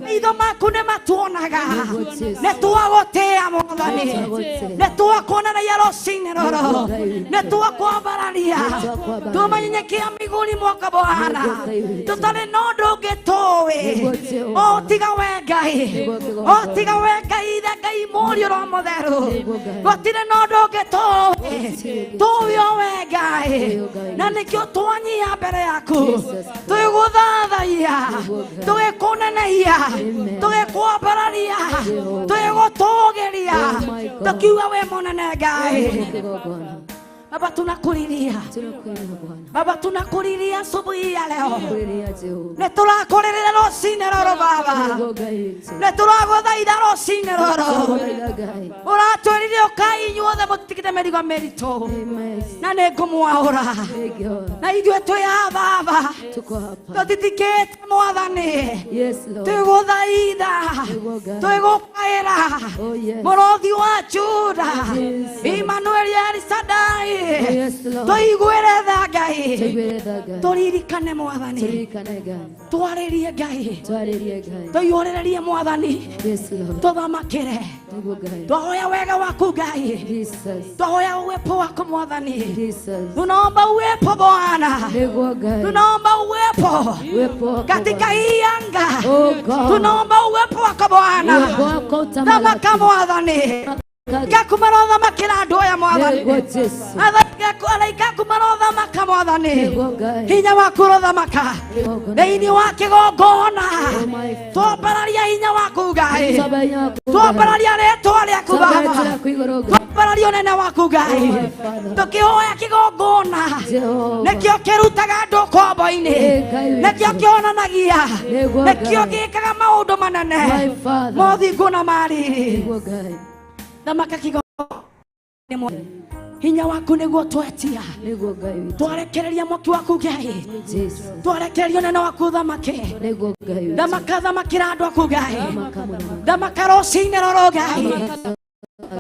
C: Maitho maku nĩ matuonaga.
A: Nĩguo Jesu.
C: Nĩ twagũtĩĩa Mwathani.
A: Nĩtwagũtĩĩa.
C: Nĩ twakuonereria rũcinĩ rũrũ.
A: Nĩguo Ngai witũ.
C: Nĩ twakwambararia.
A: Nĩtwakwambararia.
C: Tũmanyenyekia miguuni mwako Bwana.
A: Nĩguo Ngai witũ.
C: Tũtarĩ na ũndũ ũngĩ tũĩ.
A: Nĩguo Jehova.
C: O tiga we Ngai.
A: Nĩguo kĩgongona.
C: O tiga we Ngai, ithe Ngai Mũriũ Roho Mũtheru.
A: Nĩguo Ngai.
C: Gũtirĩ na ũndũ ũngĩ tũĩ.
A: Gũtirĩ.
C: Tũĩ o we Ngai.
A: Tũĩ o Ngai.
C: Na nĩkĩo twanyihia mbere yaku.
A: Jesus Christ.
C: Tũgũthathaiya.
A: Nĩguo Ngai.
C: Tũgĩkũnenehia.
A: Amen.
C: Tũgĩkwambararia.
A: Jehova.
C: Tũgĩgũtũgĩria.
A: Oh my God.
C: Tũkiuga wĩ mũnene Ngai.
A: Nĩguo kĩgongona.
C: Baba tunakulilia.
A: Tunakuinua Bwana.
C: Baba tunakulilia asubuhi ya leo.
A: Kulilia Jehova.
C: Nĩ tũrakũrĩrĩra rũcinĩ rũrũ Baba.
A: Nĩguo Ngai witũ.
C: Nĩ tũragũthaitha rũcinĩ rũrũ.
A: Twagũthaitha Ngai.
C: Ũratwĩrire ũkai inyuothe mũtitikĩte mĩrigo mĩritũ.
A: Amen.
C: Na nĩ ngũmwaũra.
A: Thank you.
C: Na ithuĩ twĩ haha Baba.
A: Tuko hapa.
C: Tũtitikĩte Mwathani.
A: Yes Lord.
C: Twĩgũthaitha.
A: Nĩguo Ngai.
C: Twĩgũkaĩra.
A: Oh yes.
C: Mũrũthi wa Juda.
A: Jesus.
C: Emmanuel El Shaddai.
A: Oh yes Lord.
C: Tũiguĩre tha Ngai.
A: Tuiguĩre tha Ngai.
C: Tũririkane Mwathani.
A: Turirikane Ngai.
C: Twarĩrie Ngai.
A: Twarĩrie Ngai.
C: Tũihũrĩrĩrie Mwathani.
A: Yes Lord.
C: Tũthamakĩre.
A: Nĩguo Ngai.
C: Twahoya wega waku Ngai.
A: Jesus.
C: Twahoya uwepo wako Mwathani.
A: Jesus.
C: Tunaomba uwepo Bwana.
A: Nĩguo Ngai.
C: Tunaomba uwepo
A: Uwepo wako
C: katika
A: Bwana.
C: hii anga.
A: Oh God.
C: Tunaomba uwepo wako Bwana.
A: Uwepo wako utamalaki.
C: Thamaka Mwathani. Ngaku marothamakĩra andũ aya Mwathani.
A: Nĩguo Jesu.
C: Araika aku marothamaka Mwathani.
A: Nĩguo Ngai.
C: Hinya waku ũrothamaka
A: Kĩgongona.
C: thĩinĩ wa kĩgongona.
A: Oh my Father.
C: Twambararia hinya waku Ngai.
A: Twambararia waku Ngai.
C: Twambararia rĩtwa rĩaku
A: Twambararia
C: Baba.
A: rĩaku igũrũ Ngai.
C: Twambararia ũnene waku Ngai.
A: Oh my Father.
C: Tũkĩhoya kĩgongona.
A: Jehova.
C: Nĩkĩo kĩrutaga andũ ngombo-inĩ.
A: Eh, Ngai witũ.
C: Nĩkĩo kĩonanagia.
A: Nĩguo
C: Nĩkĩo
A: Ngai.
C: gĩkaga maũndũ manene.
A: My Father.
C: Mothingu na mariri.
A: Nĩguo Ngai.
C: Thamaka kĩgongona. Hinya waku nĩguo twetia.
A: Nĩguo Ngai witũ.
C: Twarekereria mwaki waku Ngai.
A: Jesus.
C: Twarekereria ũnene waku thamake.
A: Nĩguo Ngai witũ.
C: Thamaka thamakĩra andũ aku Ngai.
A: Thamaka mũno.
C: Thamaka rũcinĩ rũrũ Ngai.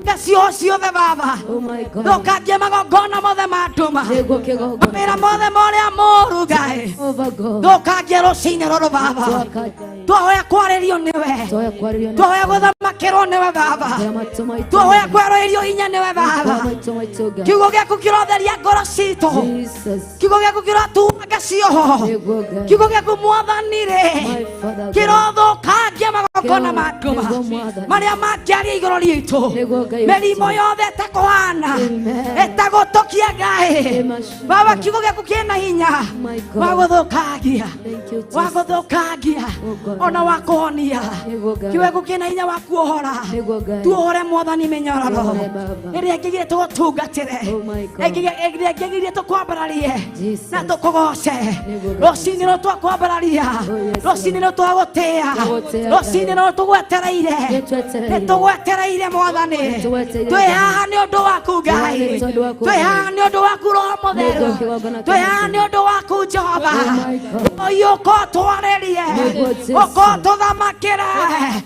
C: Nga cio ciothe Baba.
A: Oh my God.
C: Thũkangie magongona mothe ma nduma.
A: Nĩguo kĩgongona.
C: Mawĩra mothe ma ũrĩa mũũru Ngai.
A: Jehovah God.
C: Thũkangie rũcinĩ rũrũ Baba.
A: Twaka Ngai.
C: Twahoya kwarĩrio nĩwe.
A: Twoya kwarĩrio na
C: Twahoya gũthamakĩrwo nĩwe Baba.
A: matũ maitũ.
C: Twahoya kwerũhĩrio hinya nĩwe Baba.
A: Maitũ maitũ Ngai.
C: Kiugo gĩaku kĩrotheria ngoro citũ.
A: Jesus.
C: Kiugo gĩaku kĩrotuanga cioho.
A: Nĩguo Ngai.
C: Kiugo gĩaku Mwathani rĩ.
A: My Father God.
C: Kĩrothũkangia magongona ma nduma.
A: Nĩguo Mwathani.
C: Marĩa mangĩaria igũrũ ritũ.
A: Nĩguo Ngai witũ.
C: Mĩrimũ yothe ĩtakũhana.
A: Amen.
C: Ĩtagũtũkia Ngai.
A: Amen.
C: Baba kiugo gĩaku kĩna hinya.
A: My God.
C: Wa gũthũkangia.
A: Thank you, Jesus.
C: Wa gũthũkangia.
A: Oh God.
C: Ona wa kũhonia.
A: Nĩguo Ngai.
C: Kiugo gĩaku kĩna hinya wa kuohora.
A: Nĩguo Ngai.
C: Tuohore Mwathani mĩnyororo.
A: Tuohore Baba.
C: Ĩrĩa ĩngĩgiria tũgũtungatĩre.
A: Oh my God.
C: Ĩrĩa ĩngĩgiria tũkwambararie.
A: Jesus.
C: Na tũkũgoce.
A: Nĩguo Ngai.
C: Rũcinĩ rũrũ twakwambararia.
A: Oh yes,
C: Rũcinĩ rũrũ twagũtĩĩa.
A: Twagũtĩĩa,
C: Rũcinĩ rũrũ tũgwetereire.
A: Nĩtwetereire.
C: Nĩtũgwetereire Mwathani.
A: Nĩtũgwetereire.
C: Twĩ haha nĩ ũndũ waku Ngai.
A: Nĩ tondũ waku,
C: Twĩ haha nĩ ũndũ waku Roho Mũtheru.
A: Nĩguo kĩgongona
C: Twĩ haha nĩ ũndũ waku Jehova.
A: Oh my God.
C: Ũyũ ũka ũtwarĩrie.
A: Nĩguo Jesu.
C: Ũka ũtũthamakĩre.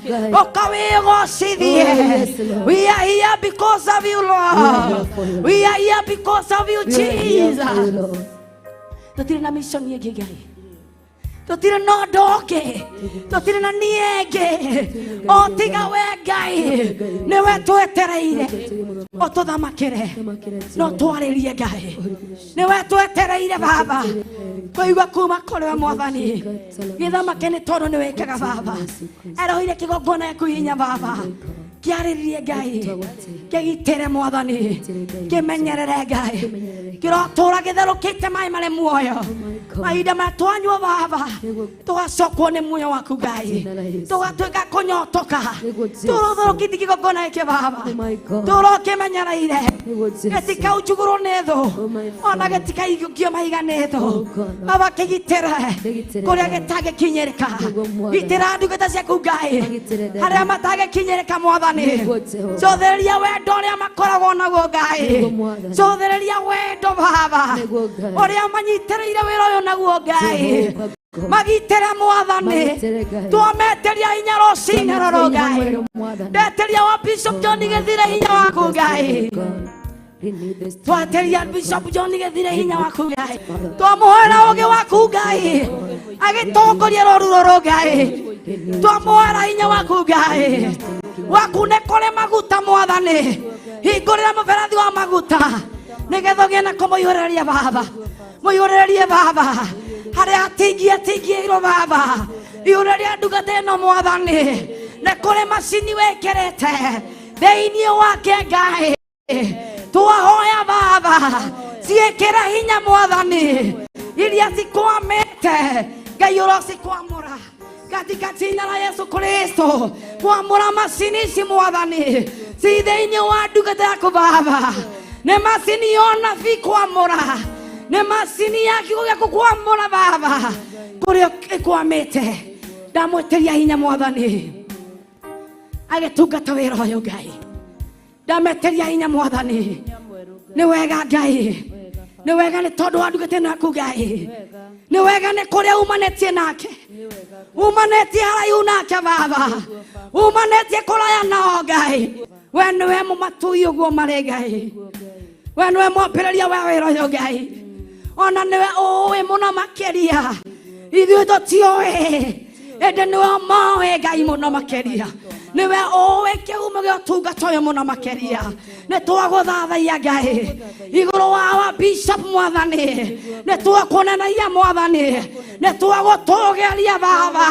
A: Ngai.
C: Ũka wĩgocithie.
A: Oh, yes, Lord.
C: We are here because of you,
A: We are here
C: Lord.
A: for you.
C: We are here because of you,
A: We are here for you,
C: Jesus.
A: Lord.
C: Tũtirĩ na mission ĩngĩ Ngai. Tũtirĩ na ũndũ ũngĩ, tũtirĩ na niĩ ĩngĩ o tiga we Ngai. Nĩwe twetereire ũtũthamakĩre, no twarĩrie Ngai. Nĩwe twetereire Baba kũigua kuma kũrĩ we Mwathani. Gĩthamake nĩ tondũ nĩ wĩkaga Baba. Erohire kĩgongona gĩaku hinya Baba, kĩarĩrie Ngai, kĩgitĩre Mwathani, kĩmenyerere Ngai, kĩrotũra gĩtherũkĩte maĩ marĩ muoyo. Mahinda maya twanyua Baba, tũgacokwo nĩ muoyo waku Ngai, tũgatuĩka kũnyotoka. Tũrotherũkĩtie kĩgongona gĩkĩ Baba, tũrokĩmenyereire, gĩtikaunjugũrwo nĩ thũ ona gĩtikaiyũkio mahiga nĩ thũ. Baba, kĩgitĩre kũrĩa gĩtangĩkinyĩrĩka. Gitĩra ndungata ciaku Ngai harĩa matangĩkinyĩrĩka Mwathani. Cũthĩrĩria wendo ũrĩa makoragwo naguo Ngai, cũthĩrĩria wendo Baba ũrĩa manyitĩrĩire wĩra ũyũ naguo Ngai. Magitĩre Mwathani, twametĩria hinya rũcinĩ rũrũ Ngai. Ndetĩria wa Bishop John Gĩthire hinya waku Ngai, twatĩria Bishop John Gĩthire hinya waku Ngai, twamũhoera ũgĩ waku Ngai agĩtongoria rũru rũrũ Ngai, twamũhoera hinya waku Ngai. Waku nĩ kũrĩ maguta Mwathani, hingũrĩra mũberethi wa maguta nĩgetha ũgĩe na kũmũihũrĩrĩria Baba. Mũihũrĩrĩrie Baba harĩa atingie atingĩirwo Baba, ihũrĩrĩria ndungata ĩno Mwathani. Nĩ kũrĩ macini wĩkĩrĩte thĩinĩ wake Ngai, twahoya Baba ciĩkĩre hinya Mwathani, iria cikwamĩte Ngai ũrocikwamũra katika jina la Yesu Kristo. Kwamũra macini ici Mwathani ci thĩinĩ wa ndungata yaku Baba, nĩ macini ya ũnabii kwamũra, nĩ macini ya kiugo gĩaku kwamũra Baba kũrĩa ĩkwamĩte. Ndamwĩtĩria hinya Mwathani agĩtungata wĩra ũyũ Ngai, ndametĩria hinya Mwathani. Nĩ wega Ngai, nĩ wega nĩ tondũ wa ndungata ĩno yaku Ngai. Nĩ wega nĩ kũrĩa umanĩtie nake, umanĩtie haraihu nake Baba, umanĩtie kũraya nao Ngai. We nĩwe mũmatui ũguo marĩ Ngai, we nĩwe mwambĩrĩria wa wĩra ũyũ Ngai, ona nĩwe ũĩ mũno makĩria. Ithuĩ tũtiũĩ, ĩndĩ nĩwe moĩ Ngai mũno makĩria, nĩwe ũĩ kĩhumo gĩa ũtungata ũyũ mũno makĩria. Nĩ twagũthathaiya Ngai igũrũ wa Bishop Mwathani, nĩ twakuonenaia Mwathani, nĩ twagũtũgĩria Baba,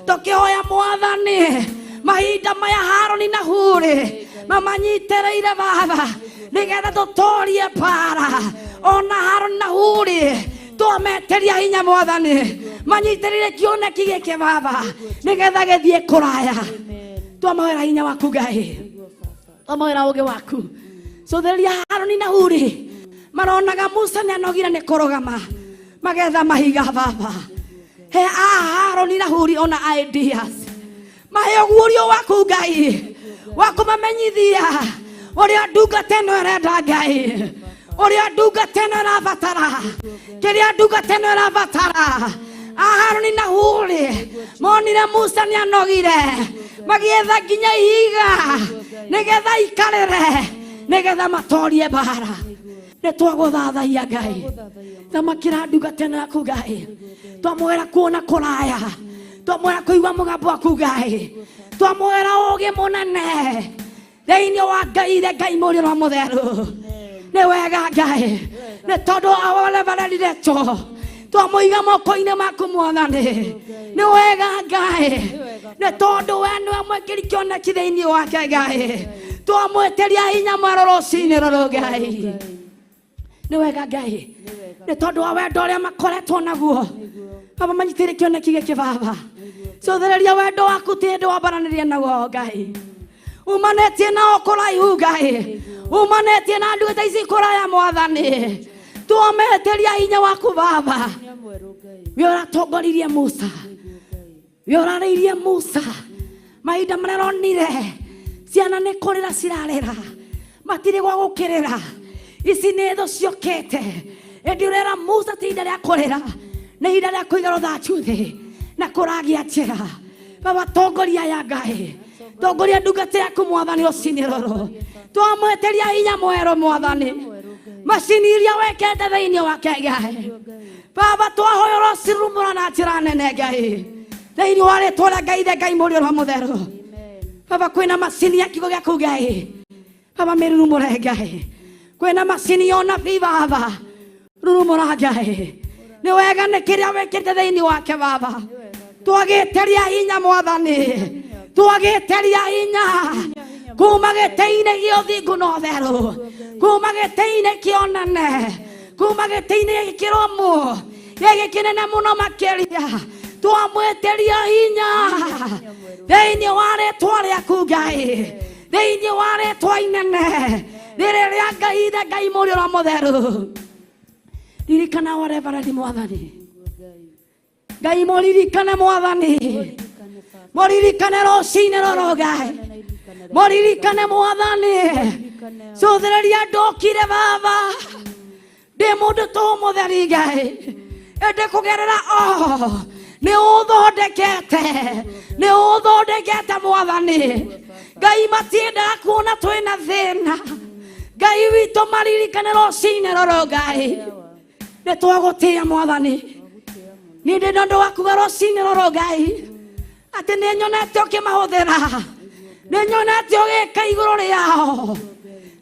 C: tũkĩhoya Mwathani mahinda maya Harũni na Huri mamanyitĩrĩire Baba nĩgetha tũtorie mbara. Ona Harũni na Huri twametĩria hinya Mwathani, manyitĩrĩire kĩoneki gĩkĩ Baba nĩgetha gĩthiĩ kũraya. Twamahoera hinya waku Ngai, twamahoera ũũgĩ waku. Cũthĩrĩria Harũni na Huri maronaga Musa nĩ anogire nĩ kũrũgama, magetha mahiga Baba. He a Harũni na Huri ona ideas, mahe ũguũrio waku Ngai wa kũmamenyithia ũrĩa ndungata ĩno ĩrenda Ngai, ũrĩa ndungata ĩno ĩrabatara, kĩrĩa ndungata ĩno ĩrabatara. Aharũni na Huri monire Musa nĩ anogire, magĩetha nginya ihiga nĩgetha ikarĩre nĩgetha matorie mbara. Nĩ twagũthathaiya Ngai, thamakĩra ndungata ĩno yaku Ngai. Twamwĩra kuona kũraya, twamwĩra kũigua mũgambo waku Ngai, twamwĩra ũũgĩ mũnene thĩinĩ wa Ngai ire Ngai mũriũ na mũtheru. Nĩ wega Ngai nĩ tondũ awarevereriretwo twamũiga moko-inĩ maku Mwathani. Nĩ wega Ngai nĩ tondũ we nĩwe mwĩkĩri kĩoneki thĩinĩ wake Ngai, twamwĩtĩria hinya mwerũ rũcinĩ rũrũ Ngai. Nĩ wega Ngai nĩ tondũ wa wendo ũrĩa makoretwo naguo Baba, manyitĩre kĩoneki gĩkĩ Baba. Cũthĩrĩria wendo waku ti hĩndĩ wambaranĩria naguo Ngai, umanĩtie nao kũraihu Ngai, umanĩtie na ndungata ici kũraya Mwathani. Twametĩria hinya waku Baba, we ũratongoririe Musa, we ũrarĩirie Musa mahinda marĩa aronire ciana nĩ kũrĩra cirarĩra, matirĩ gwa gũkĩrĩra, ici nĩ thũ ciũkĩte. Ĩndĩ ũrera Musa ti ihinda rĩa kũrĩra, nĩ ihinda rĩa kũiga rũthanju thĩ na kũragia njĩra. Baba, tongoria ya Ngai, tongoria ndungata yaku Mwathani rũcinĩ rũrũ. Twamwĩtĩria hinya mwerũ Mwathani, macini iria wekete thĩinĩ wake Ngai. Baba twahoya ũrocirumũra na njĩra nene Ngai thĩinĩ wa rĩtwa rĩa Ngai ithe Ngai Mũriũ Roho Mũtheru. Baba kwĩna macini ya kiugo gĩaku Ngai, Baba mĩrurumũre Ngai, kwĩna macini ya ũnabii Baba rurumũra Ngai, nĩ wega nĩ kĩrĩa wĩkĩte thĩinĩ wake Baba, twagĩtĩria hinya Mwathani, twagĩtĩria hinya kuma gĩtĩ-inĩ gĩa ũthingu na ũtheru, kuma gĩtĩ-inĩ kĩa ũnene, kuma gĩtĩ-inĩ gĩkĩ kĩrũmu gĩkĩ kĩnene mũno makĩria, twamwĩtĩria hinya thĩinĩ wa rĩtwa rĩaku Ngai, thĩinĩ wa rĩtwa inene rĩrĩ rĩa Ngai ithe Ngai Mũriũ Roho Mũtheru. Ririkana wa Reverend Mwathani Ngai, mũririkane Mwathani, mũririkane rũcinĩ rũrũ Ngai, mũririkane Mwathani, cũthĩrĩria ndokire Baba ndĩ mũndũ tũ mũtheri Ngai, ĩndĩ kũgerera o nĩ ũthondekete, nĩ ũthondekete Mwathani Ngai, matiendaga kuona twĩna thĩna Ngai witũ, maririkane rũcinĩ rũrũ Ngai, nĩ twagũtĩĩa Mwathani, niĩ ndĩ na ũndũ wa kuga rũcinĩ rũrũ Ngai atĩ nĩ nyonete ũkĩmahũthĩra, nĩ nyonete ũgĩka igũrũ rĩao,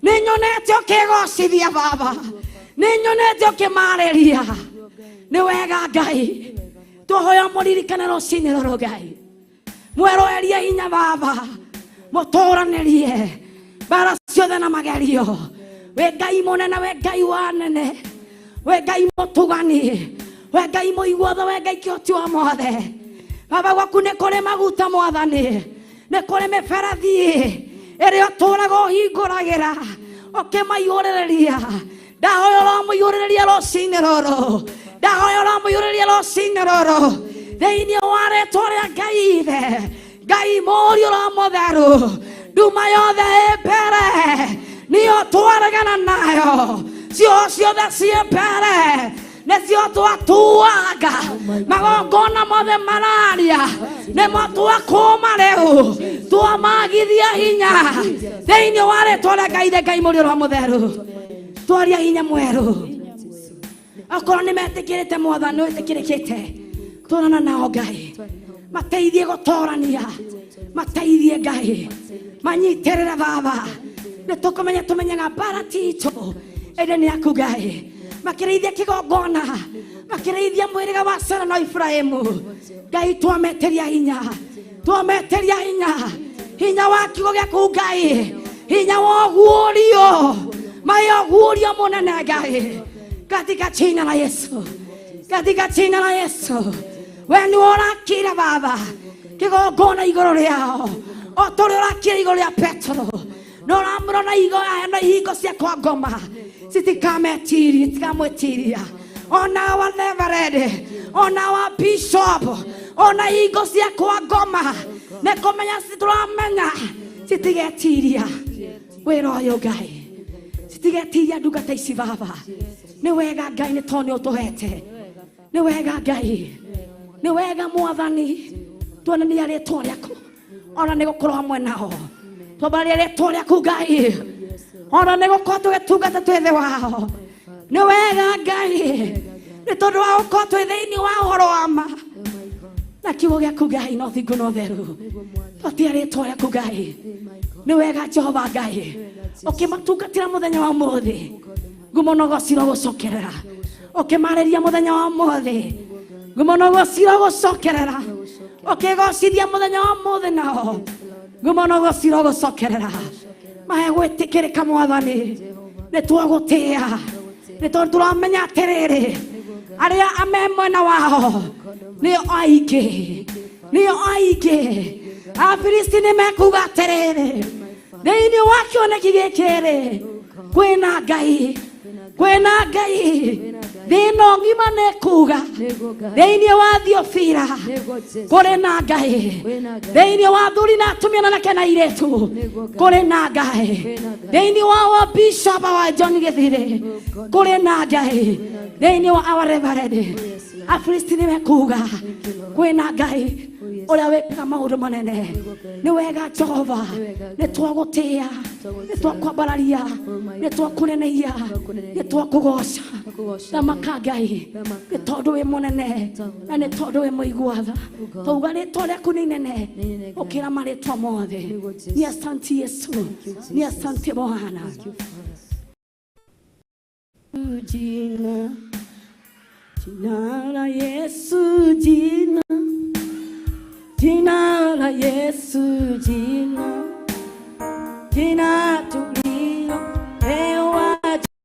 C: nĩ nyonete ũkĩgocithia Baba, nĩ nyonete ũkĩmarĩria, nĩ wega Ngai, twahoya mũririkane rũcinĩ rũrũ Ngai, mweroerie hinya Baba, mũtũranĩrie mbara ciothe na magerio, wĩ Ngai mũnene, wĩ Ngai wa nene, wĩ Ngai mũtugani, wĩ Ngai mũiguothe, wĩ Ngai kĩhoti wa mothe. Baba gwaku nĩ kũrĩ maguta Mwathani, nĩ kũrĩ mĩberethi ĩrĩa ũtũraga ũhingũragĩra ũkĩmaiyũrĩrĩria, ndahoya ũramũiyũrĩrĩria rũcinĩ rũrũ, ndahoya ũramũiyũrĩrĩria rũcinĩ rũrũ thĩinĩ wa rĩtwa rĩa Ngai ithe Ngai Mũriũ Roho Mũtheru, nduma yothe ĩ mbere nĩyo twaregana nayo, cio ciothe ciĩ mbere nĩcio twatuanga, magongona mothe mararia nĩmo twakũma rĩu, twamagithia hinya thĩinĩ wa rĩtwa rĩa Ngai ithe Ngai Mũriũ Roho Mũtheru, twaria hinya mwerũ, okorwo nĩ metĩkĩrĩte Mwathani wĩtĩkĩrĩkĩte, tũrana nao Ngai, mateithie gũtorania, mateithie Ngai, manyitĩrĩre Baba, nĩ tũkũmenya tũmenyaga mbara ti itũ ĩndĩ nĩ yaku Ngai, makĩrĩithia kĩgongona, makĩrĩithia mwĩrĩga wa Sara na Ibrahimu Ngai, twametĩria hinya, twametĩria hinya, hinya wa kiugo gĩaku Ngai, hinya wa ũguũrio, maĩ ũguũrio mũnene Ngai, katika jina la Yesu, katika jina la Yesu, we nĩ ũrakire Baba kĩgongona igũrũ rĩao o tũrĩa ũrakire igũrũ rĩa Petero, na ũramũra na igo na ihingo cia kwa ngoma citikametiria, citikamwĩtiria ona wa reverend, ona wa bishop, ona ihingo cia kwa ngoma nĩ kũmenya tũramenya citigetiria wĩra ũyũ Ngai, citigetiria ndungata ici Baba, nĩ wega Ngai, nĩ tondũ nĩ ũtũhete, nĩ wega Ngai, nĩ wega Mwathani, tuonania rĩtwa rĩaku ona nĩ gũkorwo hamwe nao, twambaria rĩtwa rĩaku Ngai ona nĩ gũkorwo tũgĩtungata twĩ thĩ wao, nĩ wega Ngai, nĩ tondũ wa gũkorwo twĩ thĩinĩ wa ũhoro wa ma na kiugo gĩaku Ngai no thingu no theru, twatia rĩtwa rĩaku Ngai, nĩ wega Jehova Ngai, ũkĩmatungatĩra mũthenya wa ũmũthĩ, ngumo no gocirwo gũcokerera, ũkĩmarĩria mũthenya wa ũmũthĩ, ngumo no gocirwo gũcokerera, ũkĩgocithia mũthenya wa ũmũthĩ nao, ngumo no gocirwo gũcokerera, mahe gwĩtĩkĩrĩka Mwathani, nĩ twagũtĩĩa nĩ tondũ tũramenya atĩrĩrĩ arĩa ame mwena wao nĩo aingĩ, nĩo aingĩ, Afilisti nĩ mekuga atĩrĩrĩ thĩinĩ wa kĩoneki gĩkĩ rĩ kwĩna Ngai, kwĩna Ngai, thĩna ng'ima nĩ kuga thĩinĩ wa Thiofira kũrĩ na Ngai, thĩinĩ wa thuri na atumia na anake na airĩtu kũrĩ na Ngai, thĩinĩ wa bishop wa John Gĩthire kũrĩ na Ngai, thĩinĩ wa our reverend, Afilisti nĩ mekuga kwĩna Ngai.
A: Yes.
C: Ũrĩa wĩkaga maũndũ manene.
A: Nĩguo Ngai.
C: Nĩ wega Jehova.
A: Nĩ wega
C: Nĩ
A: Ngai.
C: twagũtĩĩa.
A: Twagũtĩĩa.
C: Nĩ twakwambararia.
A: Oh my
C: Nĩ twakũnenehia.
A: Twakũnenehia.
C: Nĩ twakũgoca.
A: Twakũgoca,
C: Thamaka Ngai.
A: Thamaka.
C: Nĩ tondũ wĩ mũnene
A: Tondũ.
C: na nĩ tondũ wĩ mũigua tha.
A: Oh God.
C: Twauga rĩtwa rĩaku nĩ inene
A: Nĩ inene Ngai.
C: gũkĩra marĩtwa mothe.
A: Nĩguo Jesu.
C: Ni asante Yesu.
A: you, Jesus.
C: Ni asante Bwana.
A: Thank you, Father.
C: Jina, jina la Yesu, jina, jina la Yesu, jina, jina tulilopewa,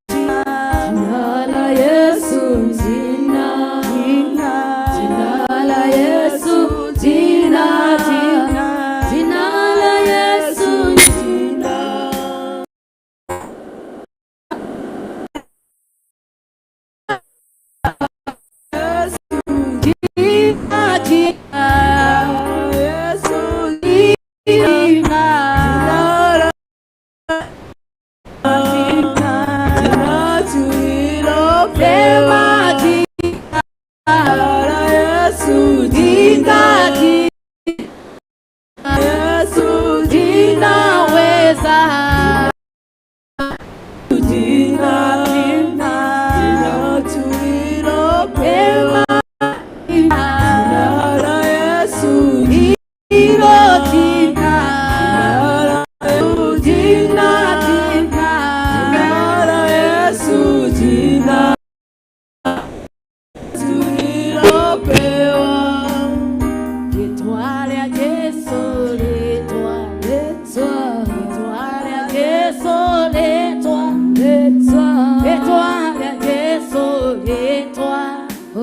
C: jina,
A: Jina la Yesu, jina.
C: Jina,
A: Jina la Yesu, jina.
C: Jina,
A: Jina la Yesu, jina.
C: Jina, jina,
B: Yesu,
C: jina,
B: jina
C: jina,
B: la tulilopewa.
C: pewa jina,
B: La Yesu,
C: jina,
B: jina.
C: Jina.
B: Yesu,
A: Jinaweza.
B: jina,
C: Jina,
B: jina tulilopewa.
C: jina,
B: La Yesu,
C: hilo jina,
B: jina la Yesu,
C: jina,
B: jina.
C: jina,
B: La Yesu, jina tulilopewa.
C: Rĩtwa rĩa Jesũ, rĩtwa,
A: Letwa.
C: Rĩtwa rĩa Jesũ, rĩtwa,
A: Letwa.
C: Rĩtwa rĩa Jesũ, rĩtwa,
A: Oh.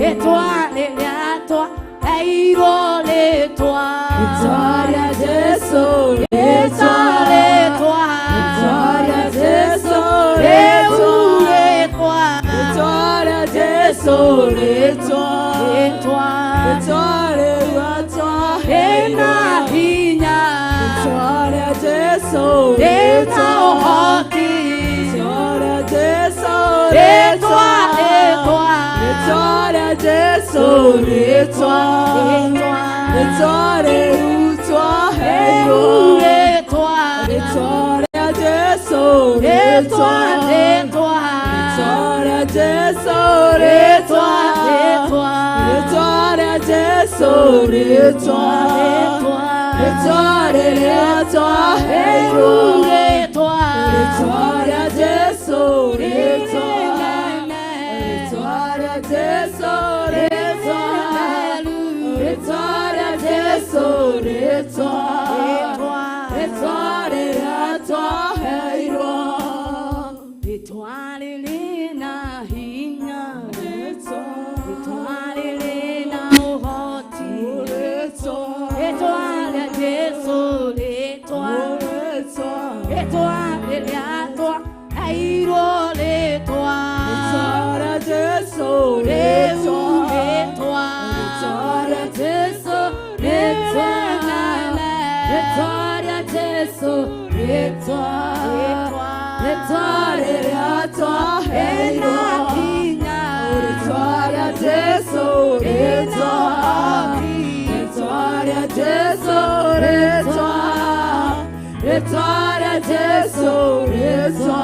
C: Rĩtwa rĩrĩa twaheirwo rĩtwa,
B: Rĩtwa rĩa Jesũ,
C: Rĩtwa, rĩtwa,
B: Rĩtwa rĩa Jesũ,
C: Rĩu
B: rĩtwa.
C: rĩtwa,
B: Rĩtwa rĩa Jesũ, rĩtwa.
C: Rĩtwa,
B: Rĩtwa rĩrĩa
C: rĩna
B: twaheirwo.
C: Hinya,
B: Rĩtwa rĩa Jesũ,
C: rĩna
B: rĩtwa.
C: Ũhoti,
B: Rĩtwa rĩa Jesũ,
C: Rĩtwa,
B: rĩtwa.
C: Rĩtwa,
B: Rĩtwa rĩa Jesũ, rĩtwa.
C: Rĩtwa,
B: Rĩtwa rĩu twaheirwo.
C: Rĩtwa,
B: Rĩtwa rĩa Jesũ,
C: Rĩtwa,
B: rĩtwa.
C: Rĩtwa,
B: Rĩtwa rĩa Jesũ,
C: Rĩtwa,
B: rĩtwa.
C: Rĩtwa,
B: Rĩtwa rĩa Jesũ, rĩtwa.
C: Rĩtwa,
B: Rĩtwa rĩrĩa twaheirwo.
C: Rĩtwa,
B: Rĩtwa rĩa Jesũ, rĩtwa. Rĩtwa rĩa Jesũ, rĩtwa. Rĩtwa rĩa Jesũ, rĩtwa. Rĩtwa rĩrĩa twaheirwo.
C: Rĩtwa rĩrĩ na hinya,
B: Rĩtwa,
C: rĩtwa rĩrĩ na ũhoti,
B: rĩtwa,
C: rĩtwa rĩa Jesũ, rĩtwa,
B: rĩtwa.
C: Rĩtwa rĩrĩa twaheirwo rĩtwa,
B: Rĩtwa rĩa Jesũ,
C: Rĩu
B: rĩtwa.
C: Rĩtwa,
B: Rĩtwa rĩa
A: Jesu, rĩtwa. Rĩtwa rĩa Jesu, rĩtwa. Rĩtwa
B: rĩrĩa twaheirwo.
C: Rĩna hinya,
B: Rĩtwa rĩa Jesũ, rĩtwa. Rĩtwa rĩa Jesũ, rĩtwa. Rĩtwa rĩa Jesũ, rĩtwa.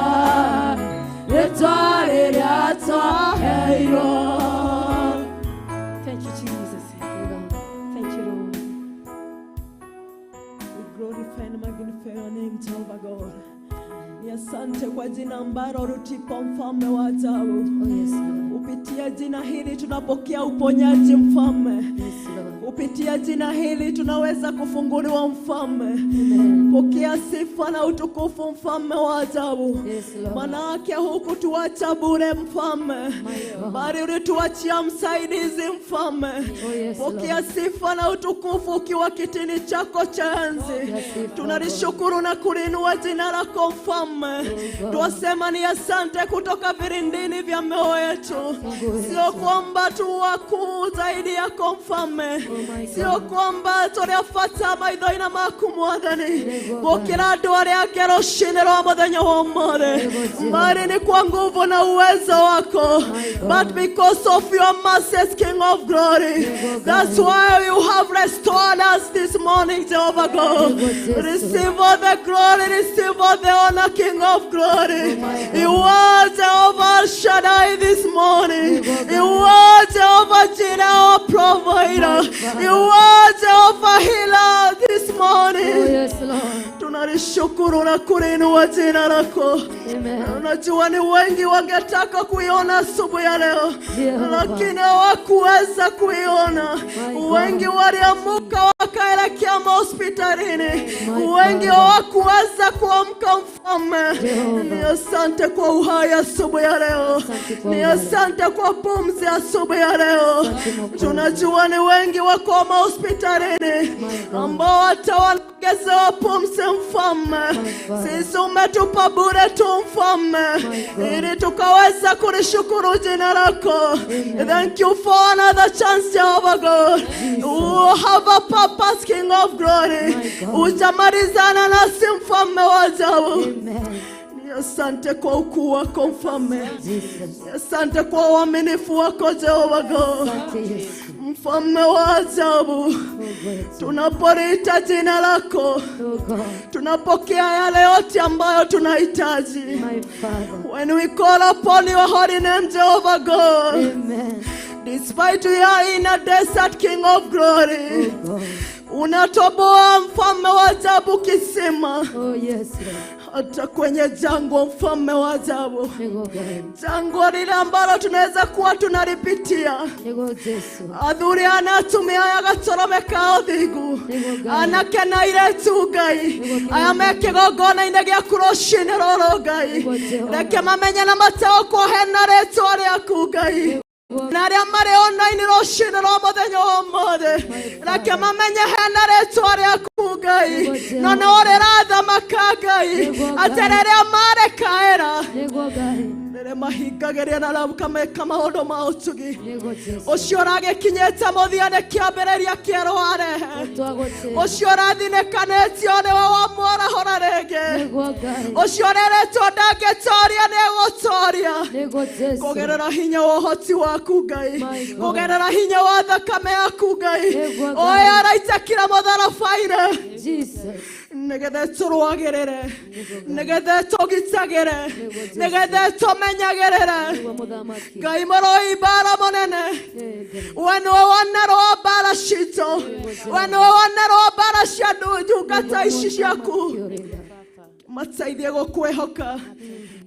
B: Rĩtwa rĩrĩa twaheirwo.
C: Thank you, Jesus. Thank you, Lord.
B: We glorify and magnify your name, Jehovah God. Ni asante kwa jina ambalo ulitupa mfalme wa ajabu.
A: Oh, yes, Lord.
B: Kupitia jina hili tunapokea uponyaji mfalme.
A: Yes, Lord.
B: Kupitia jina hili tunaweza kufunguliwa mfalme.
A: Amen.
B: Pokea sifa na utukufu mfalme wa ajabu.
A: Yes, Lord.
B: Manake hukutuacha bure mfalme,
A: God.
B: Bali ulituachia msaidizi mfalme.
A: Oh, yes,
B: Pokea
A: Lord.
B: Sifa na utukufu ukiwa kitini chako cha enzi.
A: Pokea sifa,
B: Tunalishukuru na kulinua jina lako mfalme.
A: God.
B: Twasema ni asante kutoka vilindini vya mioyo yetu. Sio kwamba tu wakuu zaidi yako mfalme, sio kwamba tũrĩ a bata maitho-inĩ maku Mwathani, gũkĩra andũ arĩa angĩ rũcinĩ rwa mũthenya wa ũmũthĩ, bali ni kwa nguvu na uwezo wako, but because of your mercies, King of glory. That's why you have restored us this morning, Jehovah God. Receive all the glory, receive all the honor, King of glory. You are Jehovah Shaddai this morning. You are Jehovah Jireh, our provider. You are Jehovah Healer this
A: Oh,
B: morning.
A: yes, Lord.
B: Tunalishukuru na kuliinua jina lako.
A: Amen.
B: Unajua ni wengi wangetaka kuiona asubuhi ya leo,
A: Jehova.
B: lakini hawakuweza kuiona.
A: My God.
B: Wengi waliamuka wakaelekea mahospitalini,
A: My
B: wengi
A: God.
B: hawakuweza kuamka mfalme.
A: Jehova.
B: Ni asante kwa uhai asubuhi ya leo,
A: Asante kwa
B: ni
A: uhai.
B: asante kwa pumzi asubuhi ya leo.
A: Asante Mwokozi.
B: Tunajua ni wengi wako mahospitalini
A: My God.
B: ambao hata wanaongezewa pumzi mfalme.
A: Father.
B: Sisi umetupa bure tu mfalme,
A: My God.
B: ili tukaweza kulishukuru jina lako.
A: Amen.
B: Thank you for another chance, Jehovah God. You have a purpose, King of glory.
A: My God.
B: Utamalizana nasi mfalme wa ajabu.
A: Amen.
B: Ni asante kwa ukuu wako mfalme.
A: Jesus.
B: Ni asante kwa uaminifu wako Jehovah God.
A: Asante Yesu.
B: Mfalme wa ajabu,
A: Mungu wetu.
B: tunapoliita jina lako
A: Oh God,
B: tunapokea yale yote ambayo tunahitaji.
A: my Father.
B: When we call upon your holy name, Jehovah God,
A: Amen.
B: despite we are in a desert, King of glory,
A: Oh God.
B: unatoboa mfalme wa ajabu kisima
A: Oh yes, Lord.
B: hata kwenye jangwa, mfalme wa ajabu,
A: Niko Ngai.
B: jangwa lile ambalo tunaweza kuwa tunalipitia
A: Niko Jesu.
B: athuri anatumia aya gatũrũme ka ũthingu
A: Nĩguo Ngai.
B: anake na airĩtu Ngai
A: Nĩguo
B: aya me kĩgongona-inĩ gĩaku rũcinĩ rũrũ Ngai,
A: Nĩguo Jehova.
B: reke mamenye na mataũkwo hena rĩtwa rĩaku Ngai,
A: Nĩguo
B: na arĩa marĩ online rũcinĩ rwa mũthenya wa ũmũthĩ, reke mamenye hena rĩtwa rĩaku Ngai,
A: Nĩguo
B: no
A: Jehova.
B: nĩ ũrĩrathamaka Ngai,
A: Nĩguo Ngai.
B: atĩ rĩrĩa marekaĩra
A: Nĩguo Ngai.
B: rĩrĩa mahingagĩria na makameka maũndũ ma ũtugi,
A: Nĩguo Jesu.
B: ũcio ũragĩkinyĩte mũthia nĩ kĩambĩrĩria kĩerũ warehe,
A: Twagũtĩĩa.
B: ũcio ũrathinĩkanĩtio nĩwe wamwarahũra rĩngĩ,
A: Nĩguo Ngai.
B: ũcio ũreretwo ndangĩtoria nĩegũtoria
A: Nĩguo Jesu.
B: kũgerera hinya wa ũhoti waku Ngai,
A: My God.
B: kũgerera hinya wa thakame yaku Ngai,
A: Nĩguo Ngai.
B: ũyũ araitakire mũtharaba-inĩ
A: Jesus.
B: nĩgetha ĩtũrũagĩrĩre, nĩgetha ĩtũgitagĩre, nĩgetha ĩtũmenyagĩrĩre.
A: Nĩguo mũthamaki.
B: Ngai mũrũi mbara mũnene,
A: Eh, Ngai.
B: we nĩwe wonerwo mbara citũ, we nĩwe wonerwo mbara cia ndungata ici ciaku,
A: Mũthamaki ũrĩ tha.
B: mateithie gũkwĩhoka,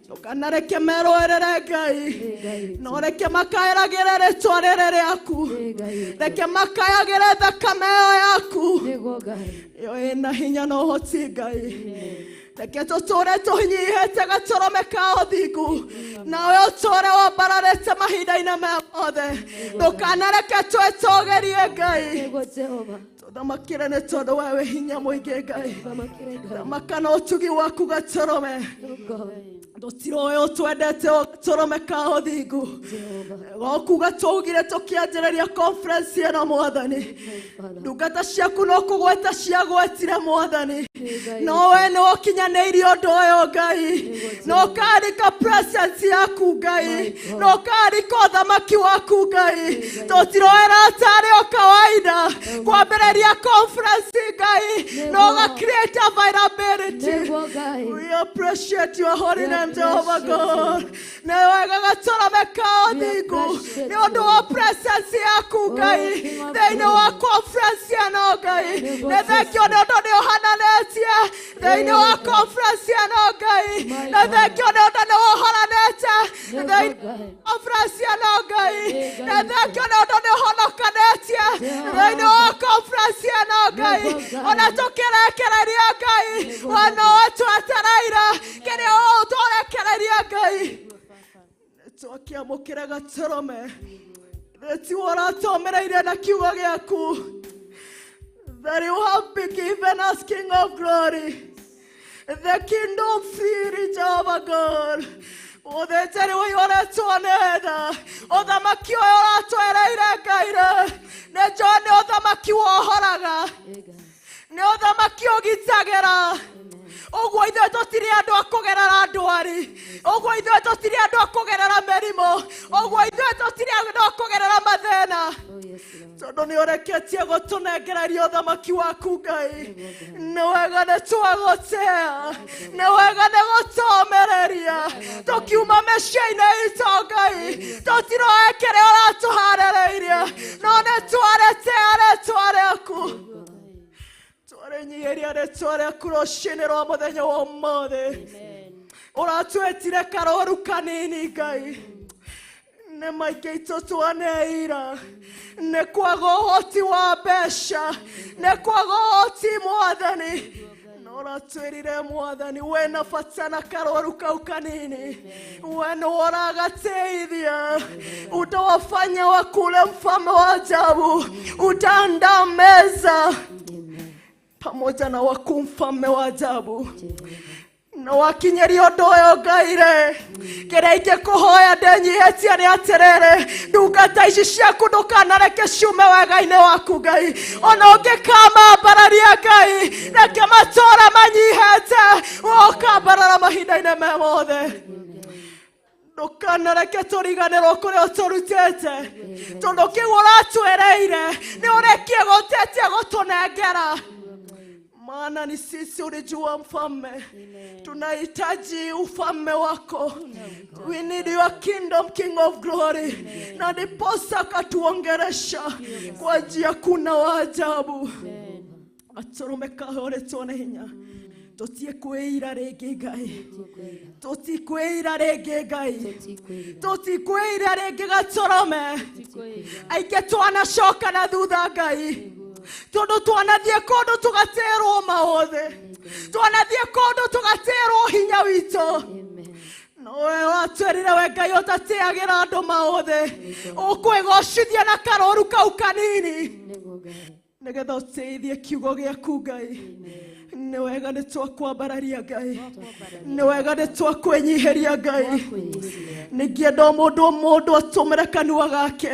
B: ndũkanareke merũĩrĩre Ngai,
A: Eh, Ngai.
B: no reke makaĩragĩre rĩtwa rĩrĩ rĩaku,
A: Eh, Ngai.
B: reke makayagĩre thakame ĩyo yaku
A: Nĩguo Ngai.
B: ĩyo ĩna hinya na ũhoti Ngai. Reke tũtũre tũnyihĩte gatũrũme ka ũthingu, nawe ũtũre wambararĩte mahinda-inĩ maya mothe, ndũkanareke twĩtũgĩrie Ngai,
A: Nĩguo Jehova.
B: tũthamakĩre nĩ tondũ we wĩ hinya mũingĩ Ngai.
A: Thamakĩre Ngai.
B: Thamaka na ũtugi waku gatũrũme,
A: Oh God.
B: tũtiroĩ ũtwendete o gatũrũme ka ũthingu.
A: Jehova.
B: Gokuga twaugire tũkĩanjĩrĩria conference ĩno Mwathani,
A: My Father.
B: ndungata ciaku no kũgweta ciagwetire Mwathani,
A: Ngai.
B: no we nĩ ũkinyanĩirie ũndũ ũyũ Ngai, na ũkaandĩka presence yaku Ngai, na ũkaandĩka ũthamaki waku Ngai. Tũtiroera tarĩ o kawaida kwambĩrĩria conference Ngai, na ũga create availability.
A: Nĩguo Ngai.
B: We appreciate your holy
A: We
B: name, Jehovah
A: appreciate
B: God. Nĩ wega gatũrũme ka ũthingu
A: appreciate
B: nĩ ũndũ wa presence yaku Ngai,
A: King of
B: thĩinĩ wa conference ĩno Ngai.
A: Nĩguo
B: Nĩ thengio nĩ ũndũ nĩ ũhananĩtie thĩinĩ wa conference ĩno Ngai.
A: My
B: Nĩ
A: God.
B: thengio nĩ ũndũ nĩ ũhoranĩte
A: Nĩguo
B: thĩinĩ
A: Ngai.
B: wa conference ĩno Ngai.
A: Ngai.
B: Nĩ thengio nĩ ũndũ nĩ ũhonokanĩtie
A: Jehova.
B: thĩinĩ wa conference ĩno Ngai.
A: Nĩguo Ngai.
B: Ona tũkĩrekereria Ngai,
A: Nĩguo
B: we no twetereire kĩrĩa ũtũrekereria Ngai, twakĩamũkĩra gatũrũme rĩtiwo ũratũmĩrĩire na kiugo gĩaku, that you have been given us, King of glory, the kingdom theory, Jehovah God. Ũthĩnjĩri ũiyũrĩtwo nĩ tha. Ũthamaki ũyũ ũratwereire Ngai rĩ, nĩ njũĩ nĩ ũthamaki wohoraga, nĩ ũthamaki ũgitagĩra. Ũguo ithuĩ tũtirĩ andũ a kũgerera ndwari, ũguo ithuĩ tũtirĩ andũ a kũgerera mĩrimũ, ũguo ithuĩ tũtirĩ andũ a kũgerera mathĩna, tondũ nĩ ũreketie gũtũnengereria ũthamaki waku Ngai. Nĩ wega nĩ twagũtĩa, nĩ wega nĩ gũtũmĩrĩria tũkiuma mĩciĩ-inĩ itũ Ngai, tũtiroe kĩrĩa ũratũharĩrĩirie, no nĩ twarĩtĩa rĩtwa rĩaku, twarĩnyihĩria rĩtwa rĩaku rũcinĩ rwa mũthenya wa ũmũthĩ. Ũratwĩtire karoru kanini Ngai, nĩ maingĩ itũ twaneira nĩ kwaga ũhoti wa mbeca, nĩ kwaga ũhoti Mwathani, no ũratwĩrire Mwathani wĩna bata na karoru kau kanini, we nĩwe ũragateithia, utawafanya wakule mfalme wa ajabu, utaandaa meza pamoja na wakuu mfalme wa ajabu. Na wakinyeria ũndũ ũyũ Ngai rĩ, kĩrĩa ingĩkũhoya ndĩnyihĩtie nĩ atĩrĩrĩ, ndungata ici ciaku ndũkanareke ciume wega-inĩ waku Ngai, ona ũngĩkamambararia Ngai, reke matũũra manyihĩte, ũkambarara mahinda-inĩ me mothe. Ndũkanareke tũriganĩrwo kũrĩa ũtũrutĩte, tondũ kĩu ũratwĩrĩire nĩ ũrekie gũtetie gũtũnengera. Maana ni sisi ulijua mfalme, tunahitaji ufalme wako. We need your kingdom, King of glory. Na ndiposa akatuongeresha kwa njia kuna wa ajabu. Atũrũme kahũrĩtwo nĩ hinya, tũtige kwĩira rĩngĩ Ngai, tũtikwĩira rĩngĩ Ngai, tũtikwĩira rĩngĩ gatũrũme. Aingĩ twanacoka na thutha Ngai, tondũ twanathiĩ kũndũ tũgatĩrwo maũthĩ, twanathiĩ kũndũ tũgatĩrwo hinya witũ, no we watwĩrire we Ngai ũtatĩagĩra andũ maũthĩ, ũkwĩgocithia na karoru kau kanini nĩgetha ũteithie kiugo gĩaku Ngai. Nĩ wega nĩ twakwambararia Ngai, nĩ wega nĩ twakwĩnyihĩria Ngai. Ningĩenda o mũndũ o mũndũ atũmĩre kanua gake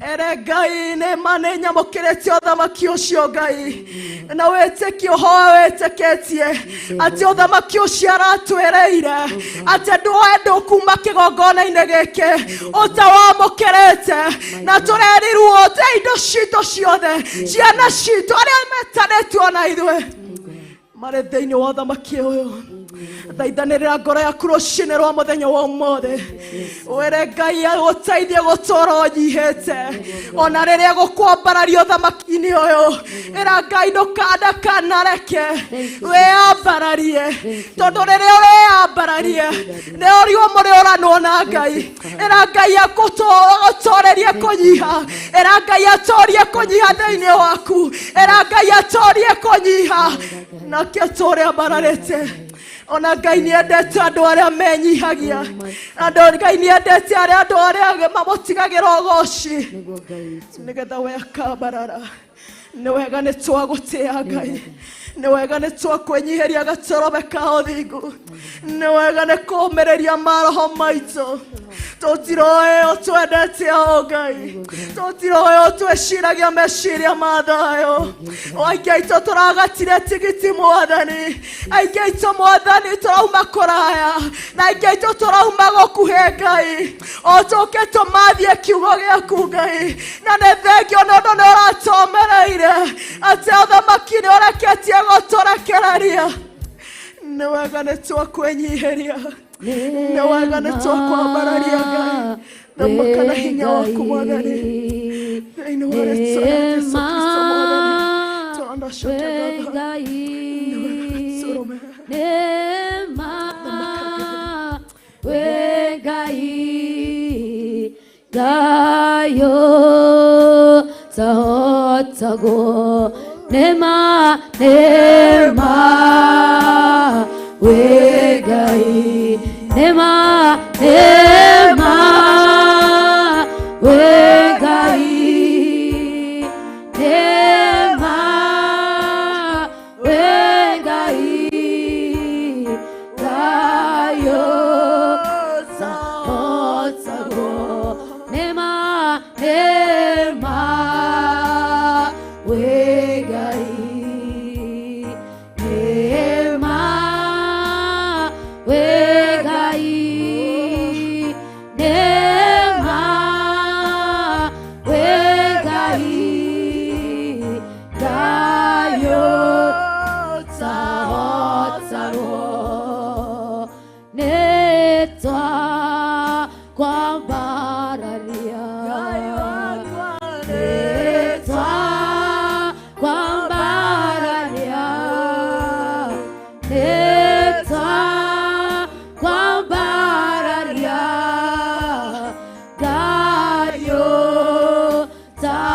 B: ere Ngai nĩ ma nĩ nyamũkĩrĩte ũthamaki ũcio Ngai, na wĩtĩkie ũhoe wĩtĩkĩtie atĩ ũthamaki ũcio aratwĩrĩire atĩ ndũe ndũkuma kĩgongona-inĩ gĩkĩ ũtawamũkĩrĩte, na tũrerirwo te indo citũ ciothe, ciana citũ, arĩa metanĩtio na ithuĩ marĩ thĩinĩ wa ũthamaki ũyũ. Thaithanĩrĩra ngoro yaku rũcinĩ rwa mũthenya wa ũmũthĩ, wĩre Ngai agũteithie gũtũũra ũnyihĩte ona rĩrĩa gũkwambararia ũthamaki-inĩ ũyũ. Ĩra Ngai ndũkandakanareke wĩyambararie, tondũ rĩrĩa ũreyambararia nĩ ũrio mũrĩũranwo na Ngai. Ĩra Ngai agũtũũrĩrie kũnyiha, ĩra Ngai atũũrie kũnyiha thĩinĩ waku, ĩra Ngai atũũrie kũnyiha nake atũũre ambararĩte. Ona Ngai nĩ endete andũ arĩa menyihagia, andũ Ngai nĩ endete arĩa andũ arĩa mamũtigagĩra ũgoci, nĩgetha we akambarara. Nĩ wega nĩ twagũtĩa Ngai, nĩ wega nĩ twakwĩnyihĩria gatũrũme ka ũthingu, nĩ wega nĩ kũũmĩrĩria maroho maitũ. Tũtiroĩ ũtwendete o Ngai, tũtiroĩ ũtwĩciragia meciria ma thayũ. Aingĩ aitũ tũragatire tigiti Mwathani, aingĩ aitũ Mwathani tũrauma kũraya, na aingĩ aitũ tũrauma gũkuhĩ Ngai, o tũke tũmathie kiugo gĩaku Ngai. Na nĩ thengio nĩ ũndũ nĩ ũratũmereire atĩ ũthamaki nĩ ũreketie gũtũrekereria. Nĩ wega nĩ twakwĩnyihĩria, nĩ wega nĩ twakwambararia Ngai, thamaka na hinya waku Mwathani, thĩinĩ wa rĩtwa rĩa Jesu Kristo Mwathani tũrandacokia ngatho. Nĩ wega gatũrũme.
A: Nema we Ngai thayũ tahotagwo, nema nema we Ngai, nema nema we Ngai, nema we Ngai thayũ. Nĩtwa kwambararia. Nĩtwa kwambararia. Nĩtwa kwambararia. Ngai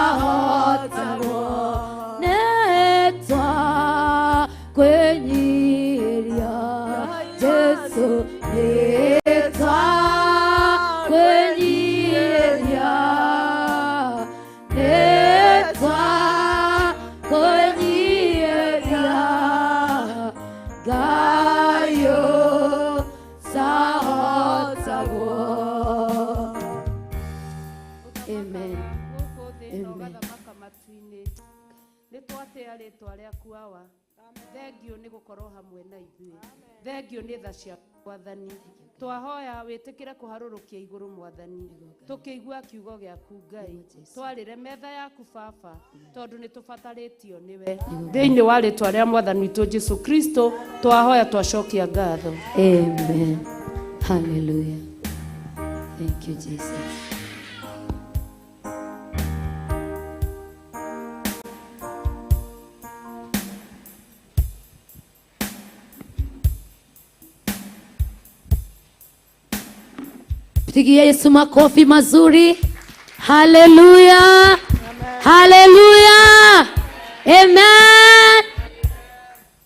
A: ũtahotagwo. Nĩtwa kwĩnyiria. Jesu nĩtwa kwĩnyiria. Nĩtwa kwĩnyiria. Ngai ũtahotagwo. Amen.
D: Gũkũ thĩ na
A: Amen.
D: ũgathamaka matu-inĩ. Nĩ twatĩa rĩtwa rĩaku awa. Thengiũ nĩ gũkorwo hamwe na ithuĩ. Thengiũ nĩ tha cia mwathani. Twahoya wĩtĩkĩre kũharũrũkia igũrũ mwathani. Tũkĩigua kiugo gĩaku Ngai. Twarĩre metha yaku baba tondũ nĩ tũbatarĩtio nĩwe. Thĩinĩ wa rĩtwa rĩa mwathani witũ Jesu Kristo twahoya twacokia ngatho.
A: Amen. Hallelujah. Thank you, Jesus. Pigia Yesu makofi mazuri. Hallelujah. Hallelujah. Amen.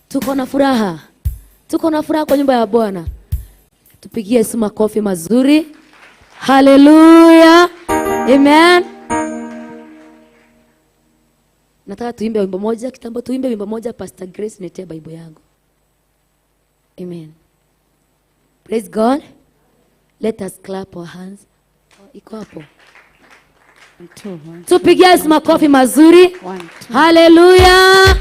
A: Tuko na furaha. Tuko na furaha kwa nyumba ya Bwana. Tupigie Yesu makofi mazuri. Hallelujah. Amen. Nataka tuimbe wimbo moja kitambo, tuimbe wimbo moja. Pastor Grace, niletee Bible yangu. Amen. Praise God. Let us clap our hands. Oh, iko hapo. Tupigie Yesu makofi mazuri. Hallelujah.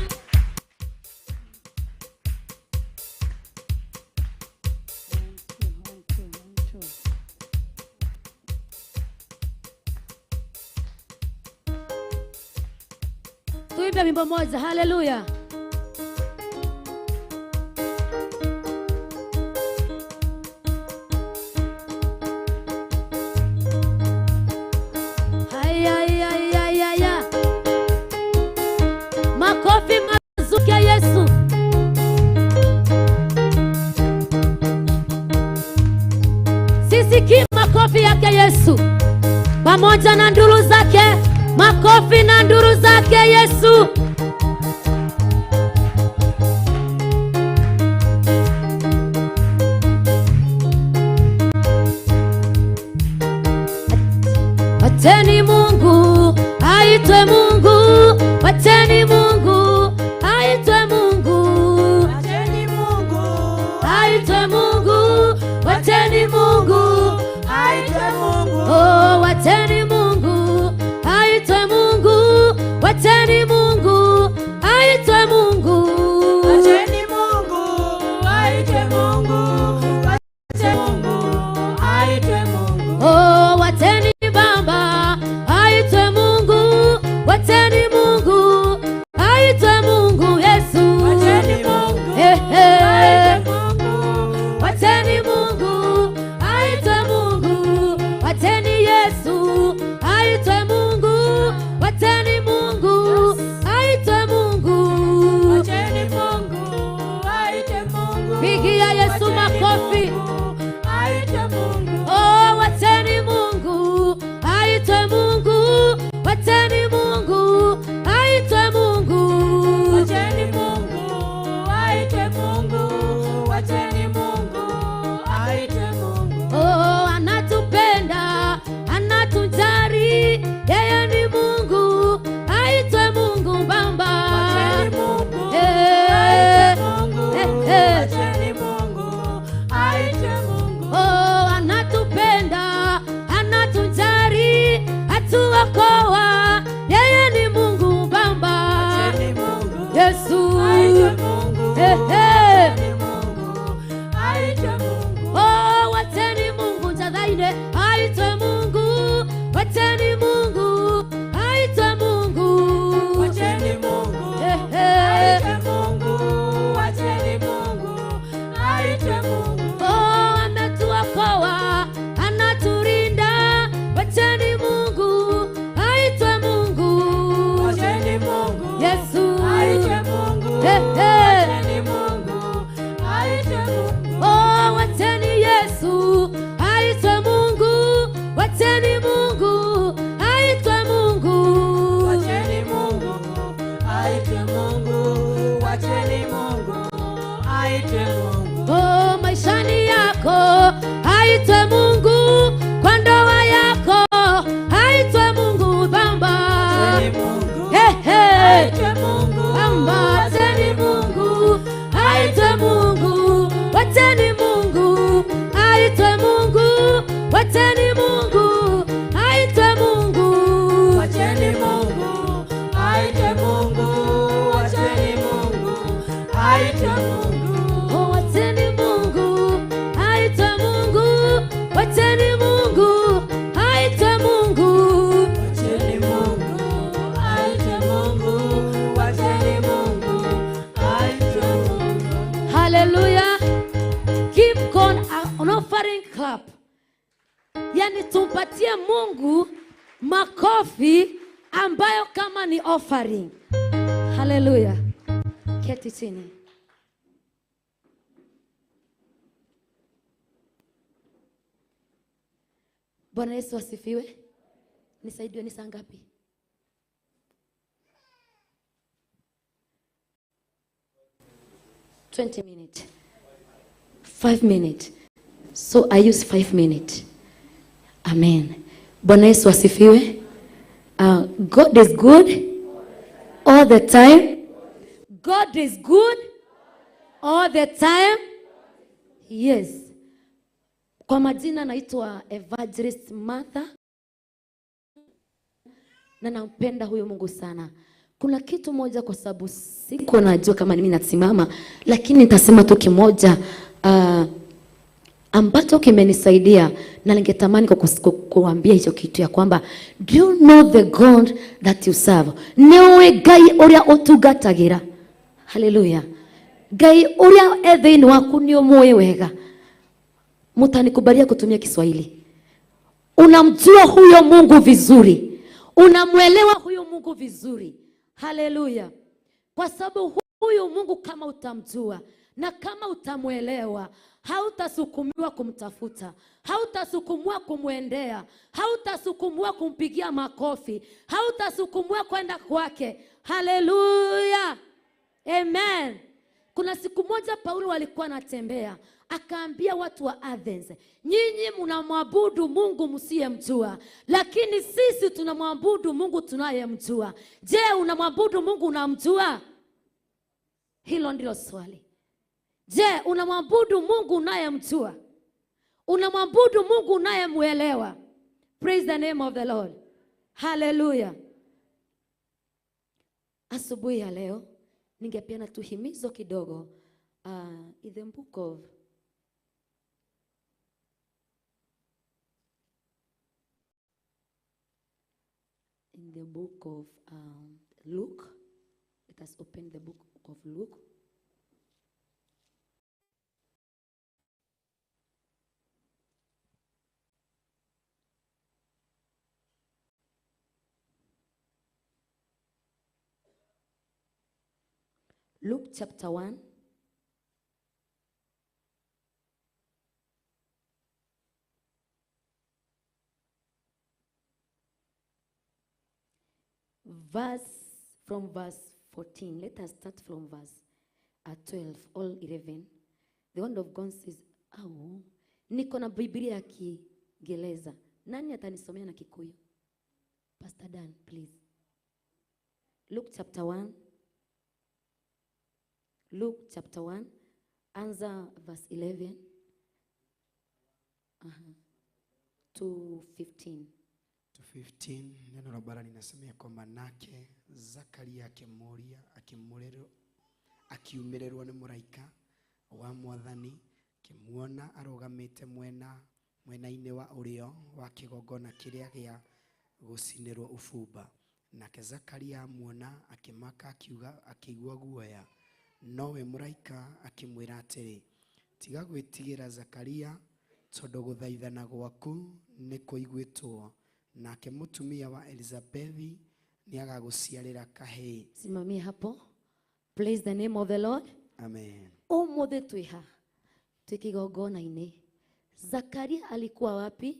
A: Tuimbe wimbo moja. Hallelujah. Haya, haya, haya, haya. Makofi mazuri ya Yesu. Sisikii makofi yake Yesu pamoja na nduru zake, makofi na nduru zake Yesu. Wacheni Mungu aitwe Mungu, wacheni Mungu aitwe Mungu,
B: Wacheni Mungu
A: aitwe Mungu, wacheni Mungu
B: aitwe Mungu.
A: Oh, wacheni Mungu aitwe Mungu, wacheni Mungu aitwe Mungu.
B: Wacheni Mungu aitwe Mungu. Wacheni Mungu aitwe Mungu.
A: Oh, wacheni Baba aitwe Mungu, wacheni Mungu aitwe Mungu Yesu.
B: Wacheni Mungu
A: Eh, eh.
B: aitwe Mungu.
A: Wacheni Mungu aitwe Mungu, wacheni Yesu aitwe Mungu, wacheni Mungu aitwe Mungu.
B: Wacheni Mungu aitwe Mungu.
A: Pigia Yesu
B: Wacheni
A: makofi.
B: Mungu aitwe Mungu.
A: Oh, wacheni Mungu aitwe Mungu, wacheni Mungu aitwe Mungu.
B: Wacheni Mungu aitwe Mungu. Wacheni Mungu aitwe Mungu.
A: Oh, anatupenda, anatujali, yeye ni Mungu, aitwe Mungu Baba.
B: Wacheni Mungu
A: Eh,
B: aitwe Mungu.
A: eh, eh.
B: Wacheni Mungu aitwe Mungu.
A: Oh, anatupenda, anatujali, atuokoa, yeye ni Mungu Baba.
B: Wacheni Mungu
A: Yesu.
B: aitwe Mungu.
A: Eh, eh.
B: Wacheni Mungu aitwe Mungu.
A: Oh, wacheni Mungu jadhaine, aitwe Mungu, wacheni Mungu, aitwe Mungu.
B: Wacheni Mungu
A: Eh, eh.
B: aitwe Mungu. Wacheni Mungu aitwe Mungu.
A: Oh, ametuokoa. An offering clap. Yani tumpatie Mungu makofi ambayo kama ni offering. Hallelujah. Keti chini. Bwana Yesu asifiwe. Nisaidiwe ni saa ngapi? 20 minutes. 5 minutes. So I use 5 minutes. Amen. Bwana Yesu asifiwe. God is good all the time. God is good all the time. Yes. Kwa majina naitwa Evangelist Martha, na nampenda huyu Mungu sana. Kuna kitu moja, kwa sababu siko najua kama mimi nasimama, lakini nitasema tu kimoja ambacho kimenisaidia na ningetamani kuambia hicho kitu ya kwamba, do you know the God that you serve? Niwe Ngai uria utungatagira. Hallelujah. Ngai uria e thiini waku ni umuĩ wega. Mtanikubalia kutumia Kiswahili. Unamjua huyo Mungu vizuri. Unamwelewa huyo Mungu vizuri. Hallelujah. Kwa sababu huyu Mungu kama utamjua na kama utamwelewa, hautasukumiwa kumtafuta, hautasukumiwa kumwendea, hautasukumiwa kumpigia makofi, hautasukumiwa kwenda kwake. Hallelujah. Amen. Kuna siku moja Paulo alikuwa anatembea, akaambia watu wa Athens, nyinyi mnamwabudu Mungu msiyemjua, lakini sisi tunamwabudu Mungu tunayemjua. Je, unamwabudu Mungu unamjua? Hilo ndilo swali. Je, unamwabudu Mungu unayemjua? Unamwabudu Mungu unayemuelewa? Praise the name of the Lord. Hallelujah. Asubuhi ya leo ningepeana tu himizo kidogo. In the book of Luke. Let us open the book of Luke. Luke chapter 1. Verse, from verse 14. Let us start from verse 12 all 11. The word of God says, oh, niko na Biblia ya Kiingereza. Nani atanisomea na Kikuyu? Pastor Dan, please. Luke chapter 1. Luke chapter 1, anza verse 11 to 15.
E: To 15, neno la Bwana linasemea kwamba nake Zakaria akĩmũũria akiumĩrĩrwo nĩ mũraika wa Mwathani, akĩmuona arũgamĩte mwena-inĩ wa ũrĩo wa kĩgongona kĩrĩa gĩa gũcinĩrwo ũbumba. Nake Zakaria amuona akĩmaka, akiuga, akĩigua guoya. Nowe mũraika akĩmwĩra atĩrĩ, tiga gwĩtigĩra Zakaria, tondũ gũthaithana gwaku nĩ kũiguĩtwo, nake mũtumia wa Elizabethi nĩagagũciarĩra kahĩĩ.
A: Simamia hapo. Praise the name of the Lord.
E: Amen.
A: Ũmũthĩ twĩ ha? Twĩ kĩgongona-inĩ. Zakaria alikuwa wapi?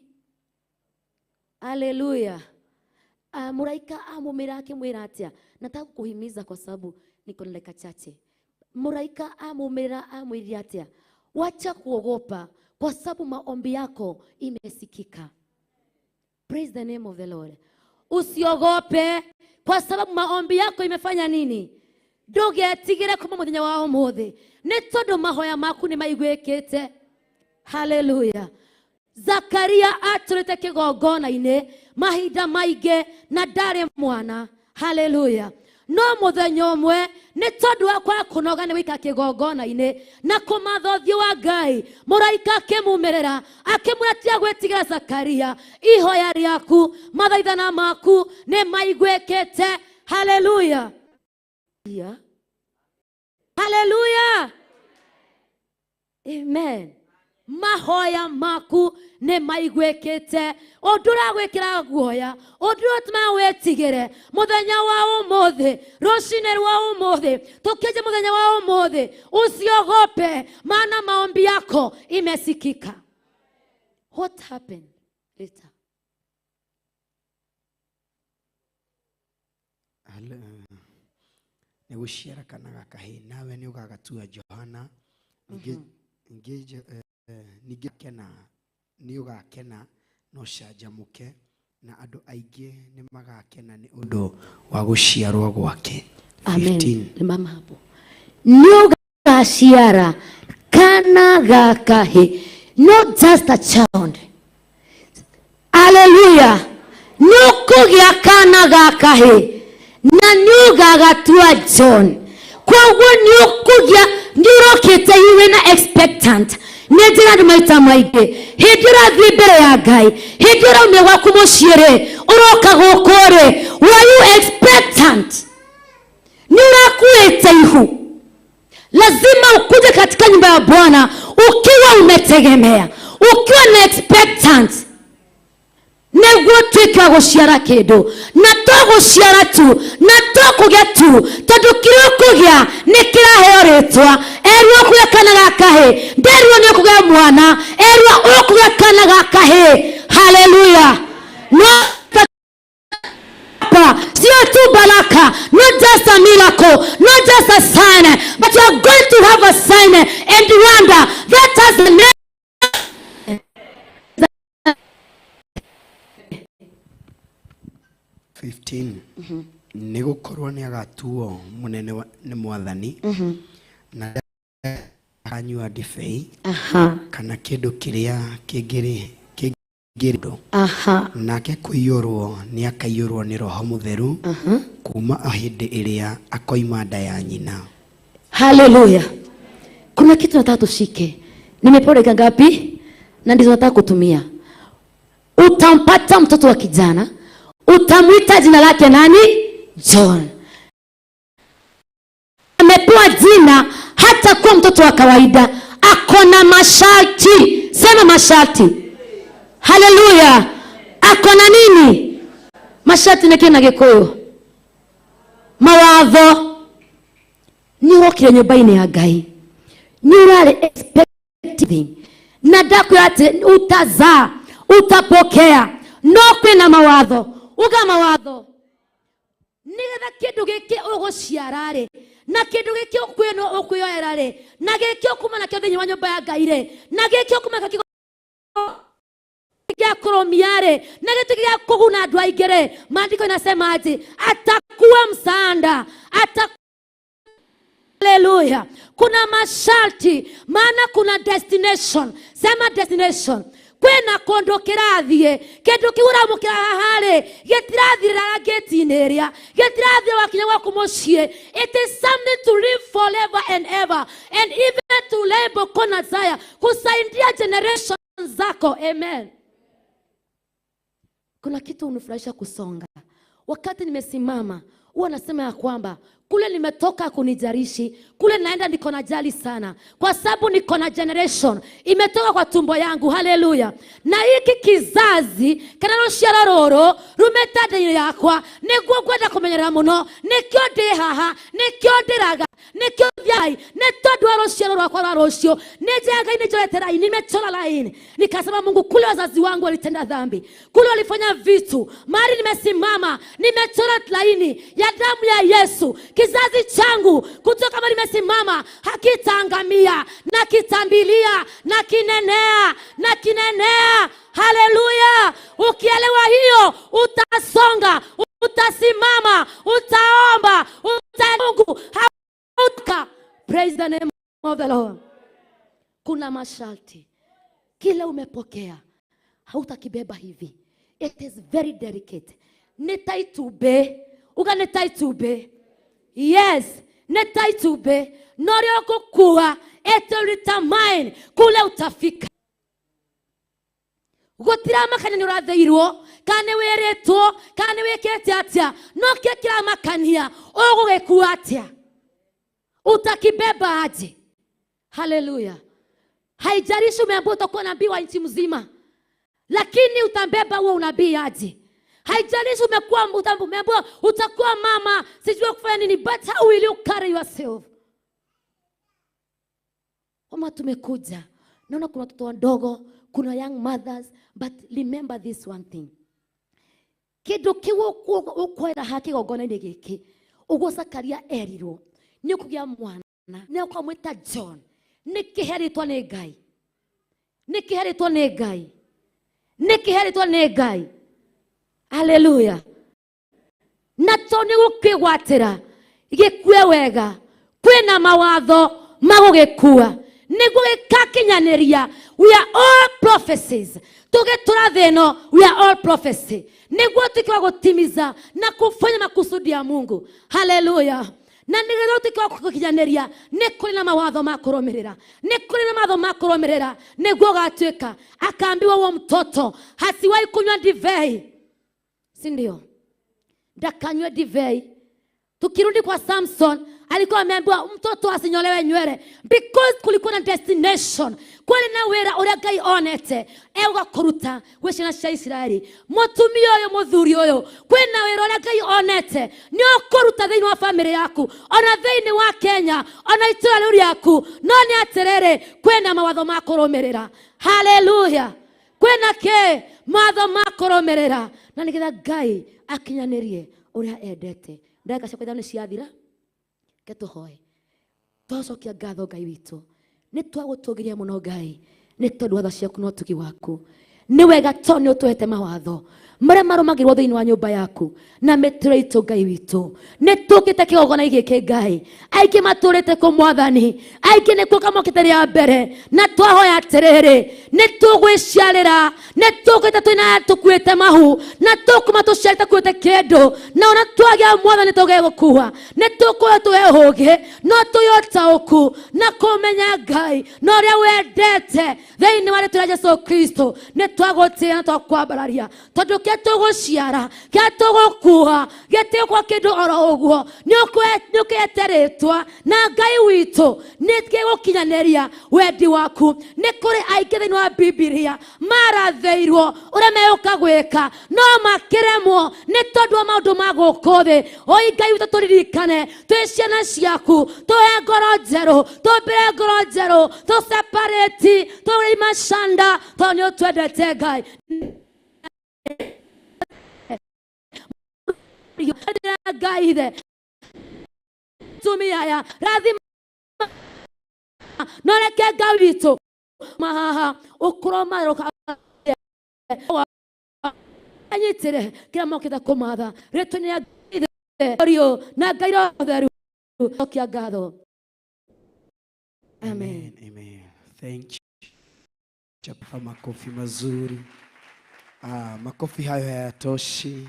A: Hallelujah. Mũraika amũmĩra akĩmwĩra atĩa? Nataka kukuhimiza kwa sababu niko na dakika chache. Mũraika amũmĩra amwĩrire atĩa? Wacha kuogopa kwa sababu maombi yako imesikika. Praise the name of the Lord. Usiogope kwa sababu maombi yako imefanya nini? Ndũgetigĩre kuma mũthenya wa ũmũthĩ, nĩ tondũ mahoya maku nĩ maiguĩkĩte. Hallelujah. Zakaria atũrĩte kĩgongona-inĩ mahinda maingĩ na ndarĩ mwana. Hallelujah. No mũthenya ũmwe nĩ tondũ wa kwaga kũnoga nĩ gũikara kĩgongona-inĩ na kũmatha ũthiũ wa Ngai, mũraika akĩmumĩrĩra akĩmwĩra tiga gwĩtigĩra Zakaria, ihoya rĩaku mathaithana maku nĩ maiguĩkĩte. Hallelujah. Hallelujah. Amen. Mahoya maku nĩ maiguĩkĩte. Ũndũ ũragwĩkĩra guoya, ũndũ ũrĩa ũtũmaga wĩtigĩre mũthenya wa ũmũthĩ, rũcinĩ rwa ũmũthĩ, tũkĩnje mũthenya wa ũmũthĩ, usiogope, maana maombi yako imesikika. What happened later?
E: Nĩ gũciara kana gakahĩ, nawe nĩ ũgagatua Johana. Ningĩ ningĩ kena nĩ ũgakena na ũcanjamũke, na andũ aingĩ nĩ magakena nĩ ũndũ wa gũciarwo gwake.
A: Amen.
E: 15.
A: Ni mama hapo. Nĩ ũgaciara kana gakahĩ, not just a child. Hallelujah. Nĩ ũkũgĩa kana gakahĩ na nĩ ũgagatua John. Koguo nĩ ũkũgĩa, nĩ ũrokĩte iwe na expectant. Nĩ njĩra andũ maita maingĩ, hĩndĩ ũrathiĩ mbere ya Ngai, hĩndĩ ũraumia gwaku mũciĩ rĩ, ũroka gũkũ rĩ, were you expectant? Nĩ ũrakuĩte ihu. Lazima ukuje katika nyumba ya Bwana ukiwa umetegemea, ukiwa na expectant, nĩguo tuĩke wa gũciara kĩndũ, na to gũciara tu, na to kũgĩa tu, tondũ kĩrĩa ũkũgĩa nĩ kĩraheo rĩtwa. Erwo ũkũgĩa kana gakahĩ, nderwo nĩ ũkũgĩa mwana, erwo ũkũgĩa kana gakahĩ. Haleluya. No hapa sio tu baraka, not just a miracle, not just a sign, but you are going to have a sign and wonder that has the name.
E: 15. Nĩ gũkorwo nĩ agatuo mũnene nĩ Mwathani, na akanyua ndibei kana kĩndũ kĩrĩa kĩngĩrĩ nake kũiyũrwo nĩ akaiyũrwo nĩ Roho Mũtheru kuma hĩndĩ ĩrĩa akoima nda ya nyina.
A: Haleluya. Kuna kitu nataka tushike. Nimepewa dakika ngapi? Na ndizo nataka kutumia. Utampata mtoto wa kijana, utamwita jina lake nani? John. Amepewa jina hata kuwa mtoto wa kawaida, ako na masharti. Sema masharti. Haleluya. Ako na nini? Masharti nĩ kĩna Gĩkũyũ? Mawatho. Nĩ ũrokire nyũmba-inĩ ya Ngai, nĩ ũrarĩ expecting, na ndakwĩra atĩ utazaa, utapokea, no kwĩna mawatho. Uga mawatho. Nĩgetha kĩndũ gĩkĩ ũgũciara rĩ, na kĩndũ gĩkĩ ũkwĩyoera rĩ, na gĩkĩ ũkuma nakĩo thĩinĩ wa nyũmba ya Ngai rĩ, na gĩkĩ ũkuma nakĩo gĩa kũrũmia rĩ, na gĩtĩ gĩa kũguna andũ aingĩ rĩ, maandĩko inasema atĩ atakuwa msaada, Haleluya. Kuna masharti, maana kuna destination. Sema destination. Kwĩna kũndũ kĩrathiĩ, kĩndũ kĩu ũramũkĩra haha rĩ, gĩtirathirĩra gate-inĩ ĩrĩa, gĩtirathirĩra wakinya gwaku mũciĩ. It is something to live forever and ever, and even to labor kona zaya, kusaidia generation zako. Amen. Kuna kitu hunifurahisha kusonga. Wakati nimesimama, huwa nasema ya kwamba kule nimetoka kunijarishi, kule naenda niko na jali sana, kwa sababu niko na generation imetoka kwa tumbo yangu. Haleluya. Na hiki kizazi kana ruciaro ruru rumĩte nda-inĩ yakwa, nĩguo ngwenda kũmenyerera mũno, nĩkĩo ndĩ haha, nĩkĩo ndĩraga, nĩkĩo thiai, nĩ tondũ wa rũciaro rwakwa rwa rũciũ. Nĩ njĩra Ngai nĩnjorete raini, nimechora laini, nikasema Mungu, kule wazazi wangu walitenda dhambi, kule walifanya vitu, mahali nimesimama nimechora laini ya damu ya Yesu. Kizazi changu kutoka kama nimesimama hakitaangamia, na kitambilia, na kinenea, na kinenea. Haleluya. Ukielewa hiyo, utasonga, utasimama, utaomba, Mungu hauta. Praise the name of the Lord. Kuna masharti. Kila umepokea hautakibeba hivi. It is very delicate. Nitaitube. Uga nitaitube. Yes, nitaitube. Norio kukua, it will determine kule utafika. Gutiramakania ni uratheirwo, kana ni wiritwo, kana ni wikite atia, no kĩ kĩramakania ũgũgĩkua atia, utakibeba aje? Haleluya. Haijalishi umeambiwa utakuwa nabii wa nchi mzima, lakini utambeba huo unabii aje? Haijalishi umeambiwa utakuwa mama, sijui kufanya nini, but how will you carry yourself? Mama, tumekuja naona kuna watoto wadogo, kuna young mothers, but remember this one thing. Kindu kiu ukwera ha kigongona-inĩ gĩkĩ, ũguo Zakaria erirwo nĩ ũkũgĩa mwana na ũkamwĩta John, nĩ kĩheritwo nĩ Ngai, nĩ kĩheritwo nĩ Ngai, nĩ kĩheritwo nĩ Ngai. Haleluya. Na to nĩ gũkĩgwatĩra gĩkue wega, kwĩna mawatho ma gũgĩkua nĩguo gĩkakinyanĩria. We are all prophecies, tũgĩtũra thĩ ĩno, we are all prophecy, nĩguo tuĩke wa gũtimiza na kufanya makusudi ya Mungu. Haleluya. Na nĩgetha ũtuĩke wa gũkinyanĩria, nĩ kũrĩ na mawatho ma kũrũmĩrĩra, nĩ kũrĩ na mawatho ma kũrũmĩrĩra nĩguo ũgatuĩka. Akaambiwa huo mtoto hasiwahi kunywa divei, si ndio? Ndakanywe divei. Tukirudi kwa Samson, alikuwa ameambiwa mtoto asinyolewe nywele because kulikuwa na destination, kwari na wira uria Ngai onete euga kuruta gwĩ ciana cia Isiraeli. Mũtumia ũyũ, mũthuri ũyũ, kwĩna wĩra ũrĩa Ngai onete nĩ ũkũruta thĩinĩ wa famĩlĩ yaku, ona thĩinĩ wa Kenya, ona itũra rĩu rĩaku, no nĩ atĩrĩrĩ, kwĩna mawatho ma kũrũmĩrĩra. Haleluya. Kwĩna kĩ? Mawatho ma kũrũmĩrĩra, na nĩgetha Ngai akinyanĩrie ũrĩa endete. Ndagĩka ciakwa ithano nĩ ciathira, ke tũhoe. Twacokia ngatho Ngai witũ, nĩ twagũtũgĩria mũno Ngai, nĩ tondũ wa tha ciaku na ũtugi waku. Nĩ wega tondũ nĩ ũtũhete mawatho marĩa marũmagĩrwo thĩinĩ wa nyũmba yaku na mĩtũrĩre itũ. Ngai witũ, nĩ tũkĩte kĩgongona gĩkĩ Ngai, aingĩ matũrĩte kũ Mwathani, aingĩ nĩ kuoka mokĩte rĩa mbere, na twahoya atĩrĩrĩ, nĩ tũgwĩciarĩra, nĩ tũkĩte twĩna tũkuĩte mahu, na tũkuma tũciarĩte kuĩte kĩndũ, na ona twagĩa Mwathani tũgegũkua, nĩ tũkũhe tũhe ũũgĩ no tũhe ũtaũku na kũmenya Ngai na ũrĩa wendete thĩinĩ wa rĩtwa rĩa Jesu Kristo. Nĩ twagũtĩĩa na twakwambararia, tondũ kĩa tũgũciara, kĩa tũgũkua, gĩtigũkorwo kĩndũ oro ũguo. Nĩ ũkĩhete rĩtwa na Ngai witũ nĩ gĩgũkinyanĩria wendi waku. Nĩ kũrĩ aingĩ thĩinĩ wa Bibilia marathĩirwo ũrĩa megũka gwĩka, no makĩremwo nĩ tondũ wa maũndũ ma gũkũ thĩ. Oi Ngai witũ, tũririkane twĩ ciana ciaku, tũhe ngoro njerũ, tũmbĩre ngoro njerũ, tũ separate tũrĩ macanda, tondũ nĩ ũtwendete Ngai. Ngai ithe tumia aya rathima, no reke Ngai witũ mahaha ũkorwo maroka anyitĩre kĩrĩa mokĩte kũmatha rĩtwa-inĩ rĩa Ngai Ithe na Ngai Roho Mũtheru. Cokia ngatho. Amen.
E: Amen. Amen. Thank you. Chapa makofi mazuri. Ah, makofi hayo hayatoshi.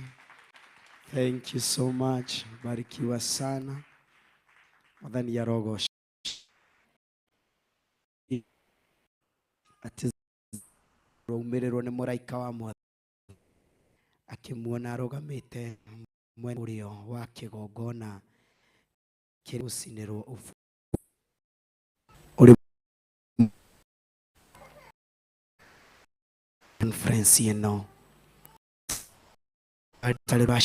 E: Thank you so much. Barikiwa sana. Mwathani arogoc atĩ raumĩrĩrwo nĩ mũraika wa Mwathani, akĩmuona arũgamĩte mwena ũrĩo wa kĩgongona kĩrĩa gũcinĩrwo ũbumba. Ũrĩ conference ĩno atarĩ rwa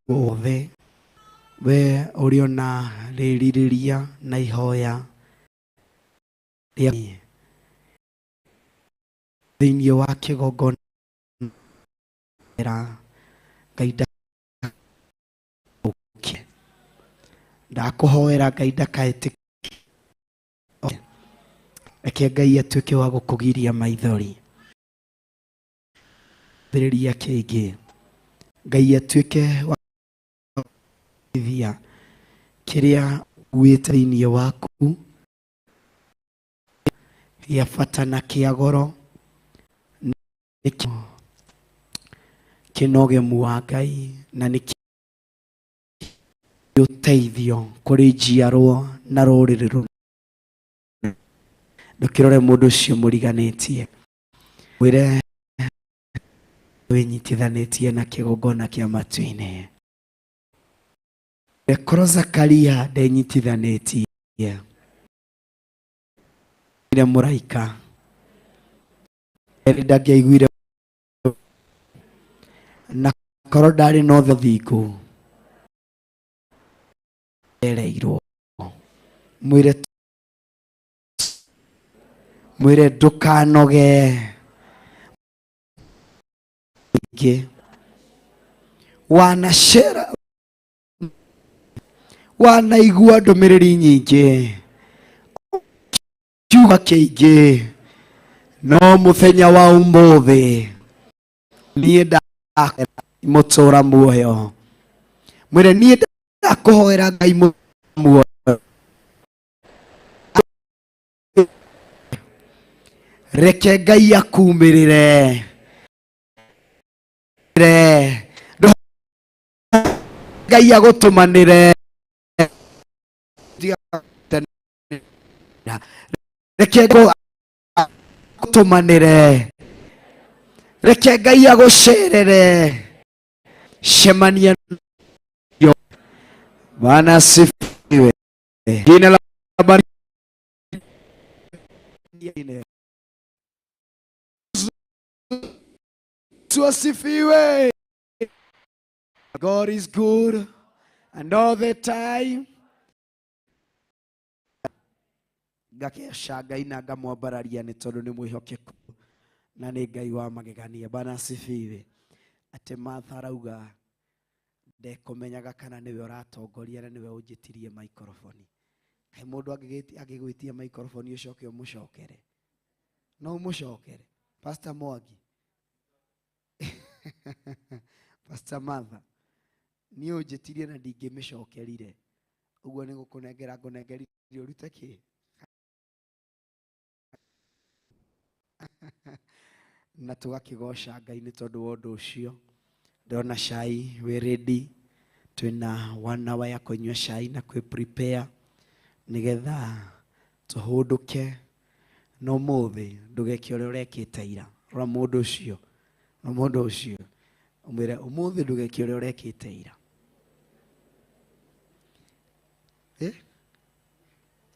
E: wothe, we ũrĩ ona rĩrirĩria na ihoya rĩa thĩinĩ wa kĩgongona Ngai ndakũkie, ndakũhoera Ngai ndakaĩtĩkie, reke Ngai atuĩke wa gũkũgiria maithori mbĩrĩria kĩngĩ, Ngai atuĩke wa gũteithia kĩrĩa wĩte thĩinĩ waku gĩa bata na kĩa goro, nĩkĩo kĩna ũgemu wa Ngai na nĩ ũteithio kũrĩ njiarwo na rũrĩrĩ rũu. Ndũkĩrore mũndũ ũcio mũriganĩtie, mwĩre wĩnyitithanĩtie na kĩgongona kĩa matu-inĩ. Korwo Zakaria ndenyitithanĩtie. Ire mũraika Eli ndangĩaiguire na korwo ndarĩ na ũthingu ereirwo. Mwĩre mwĩre ndũkanoge ingĩ wanacera wanaigua ndũmĩrĩri nyingĩ kiuga kĩingĩ no mũthenya wa ũmũthĩ niĩ ndakwĩra mũtũra muoyo. Mwĩre niĩ ndakũhoera Ngai muoyo. Reke Ngai akumĩrĩre. Ngai agũtũmanĩre. Reke Ngai agũtũmanĩre. Reke Ngai agũcerere. Cemania. Bwana asifiwe. Jina la Bwana. Yesu asifiwe. God is good and all the time. Ngakeca Ngai na ngamwambararia nĩ tondũ nĩ mwĩhokeku na nĩ Ngai wa magegania. Bwana asifiwe. Atĩ Martha arauga ndekũmenyaga kana nĩwe ũratongoria na nĩwe ũnjĩtirie microphone. Kaĩ mũndũ angĩgwĩtia microphone ũcoke ũmũcokere? No ũmũcokere? Pastor Mwangi. Pastor Martha, niĩ ũnjĩtirie na ndingĩmĩcokerire. Ũguo nĩ gũkũnengera ngũnengerire ũrute kĩ? Na tũgakĩgoca Ngai nĩ tondũ wa ũndũ ũcio. Ndĩrona cai wĩ ready. Twĩna 1 hour ya kũnyua cai na kwĩ prepare nĩgetha tũhũndũke. Na ũmũthĩ ndũgeke ũrĩa ũrekĩte ira. Rora mũndũ ũcio, rora mũndũ ũcio ũmwĩre ũmũthĩ ndũgeke ũrĩa ũrekĩte ira.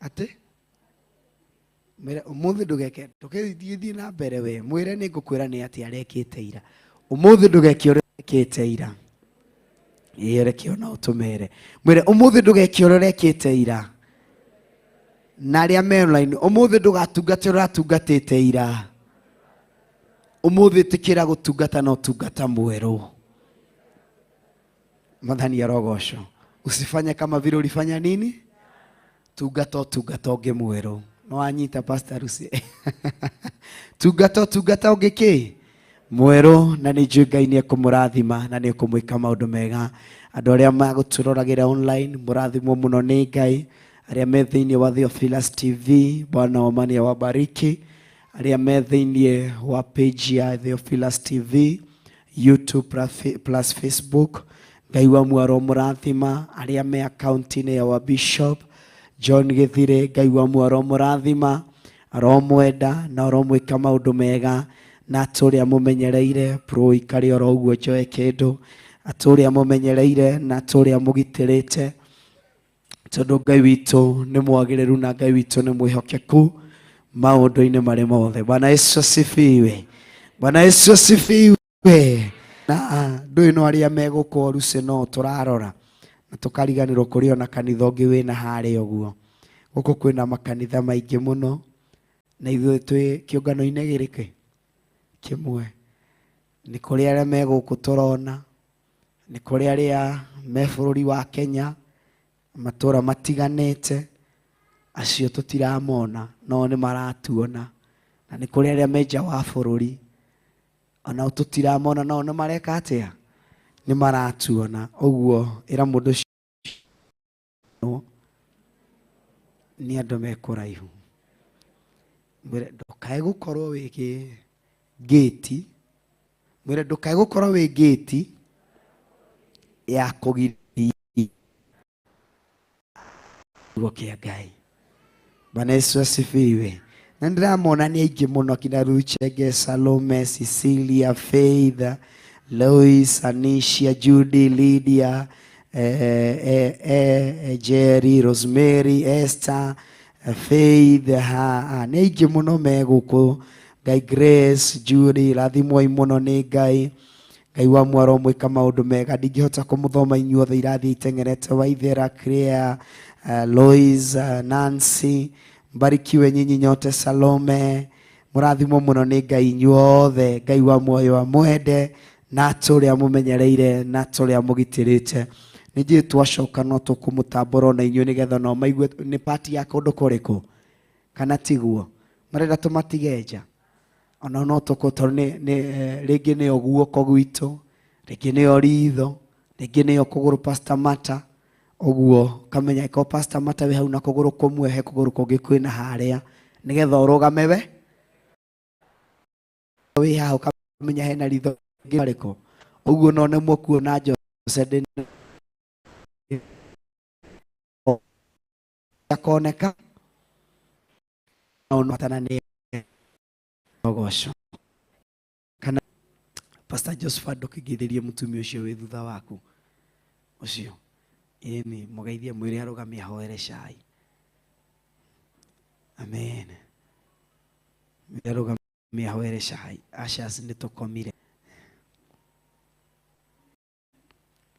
E: Atĩ? Mwĩre ũmũthĩ ndũgeke, ndũgĩthiĩ na mbere we. Mwĩre nĩ ngũkwĩra nĩ atĩ arekĩte ira. Ũmũthĩ ndũgeke ũrĩa ũrekĩte ira. Ĩĩ, reke ona ũtũmere. Mwĩre ũmũthĩ ndũgeke ũrĩa ũrekĩte ira. Na arĩa me online, ũmũthĩ ndũgatungate ũrĩa ũratungatĩte ira. Ũmũthĩ ĩtĩkĩra gũtungata na ũtungata mwerũ. Mwathani arogocwo. Usifanye kama vile ulifanya nini? Tungata ũtungata ũngĩ mwerũ. No wanyita Pastor Lucy. Tungata ũtungata ũngĩ kĩ? Mwerũ, na nĩ njũĩ Ngai nĩ ekũmũrathima na nĩ ekũmwĩka maũndũ mega. Andũ arĩa magũtũroragĩra online, mũrathimwo mũno nĩ Ngai. Arĩa me thĩinĩ wa Theophilus TV, Bwana wa amani awabariki. Arĩa me thĩinĩ wa page ya Theophilus TV, YouTube plus Facebook, Ngai wa muoyo aromũrathima. Arĩa me akaunti-inĩ ya wa Bishop John Gĩthire, Ngai wa muoyo aromũrathima, aromwenda na aromwĩka maũndũ mega, na atũrĩa mũmenyereire pro ikare oro ũguo njoe kĩndũ, atũrĩa mũmenyereire na atũrĩa mũgitĩrĩte, tondũ Ngai witũ nĩ mwagĩrĩru na Ngai witũ nĩ mwĩhokeku maũndũ-inĩ marĩ mothe. Bwana Yesu asifiwe. Bwana Yesu asifiwe. Na ndũĩ no arĩa megũkũ Orusi no tũrarora na tũkariganĩrwo kũrĩ ona kanitha ũngĩ wĩna harĩa ũguo. Gũkũ kwĩna makanitha maingĩ mũno na ithuĩ twĩ kĩũngano-inĩ gĩrĩkũ? Kĩmwe. Nĩ kũrĩ arĩa me gũkũ tũrona, nĩ kũrĩ arĩa me bũrũri wa Kenya, matũra matiganĩte, acio tũtiramona no nĩ maratuona. Na nĩ kũrĩ arĩa me nja wa bũrũri, onao tũtiramona no nĩ mareka atĩa? Nĩ maratuona. Ũguo ĩra mũndũ ũcio nĩ andũ me kũraihu. Mwĩre ndũkae gũkorwo wĩ gĩti, mwĩre ndũkae gũkorwo wĩ gĩti ya kũgiria kiugo kĩa Ngai. Bwana Yesu asifiwe. Na ndĩramona nĩ aingĩ mũno, kina Ruchenge, Salome, Cecilia, Faith, Lois, Anisha, Judy, Lydia, Jerry, Rosemary, Esther, Faith, ha, nĩ aingĩ mũno me gũkũ. Ngai Grace, Julie, rathimwoi mũno nĩ Ngai. Ngai wa mwaro mwĩka maũndũ mega, ndingĩhota kũmũthoma inyuothe, irathiĩ iteng'erete. Waithera, Claire, Lois, Nancy, mbarikiwe nyinyi nyote. Salome, mũrathimwo mũno nĩ Ngai inyuothe. Ngai wa muoyo amwende na tũrĩa mũmenyereire na tũrĩa mũgitĩrĩte. Nĩ njũĩ twacoka no tũkũmũtambũra ona inyuĩ nĩgetha no maigue nĩ pati ya kũndũ kũrĩkũ, kana tiguo marenda tũmatige nja ona no tũkũ, tondũ nĩ rĩngĩ nĩyo guoko gwitũ, rĩngĩ nĩyo ritho, rĩngĩ nĩyo kũgũrũ. Pastor Mata ũguo kamenya ko Pastor Mata wĩ hau na kũgũrũ kũmwe, he kũgũrũ kũngĩ kwĩna harĩa nĩgetha ũrũgame we wĩ haha, ũkamenya hena ritho rĩngĩ ũguo no nemwo kuona Jose ndĩ akoneka no matana nĩ ogoco. Kana Pastor Josephat, ndũkĩgeithĩrie mũtumia ũcio wĩ thutha waku ũcio, ĩni mũgeithie, mwĩre arũgame ahoere cai. Amen. Mwĩre arũgame ahoere cai. Ashas nĩ tũkomire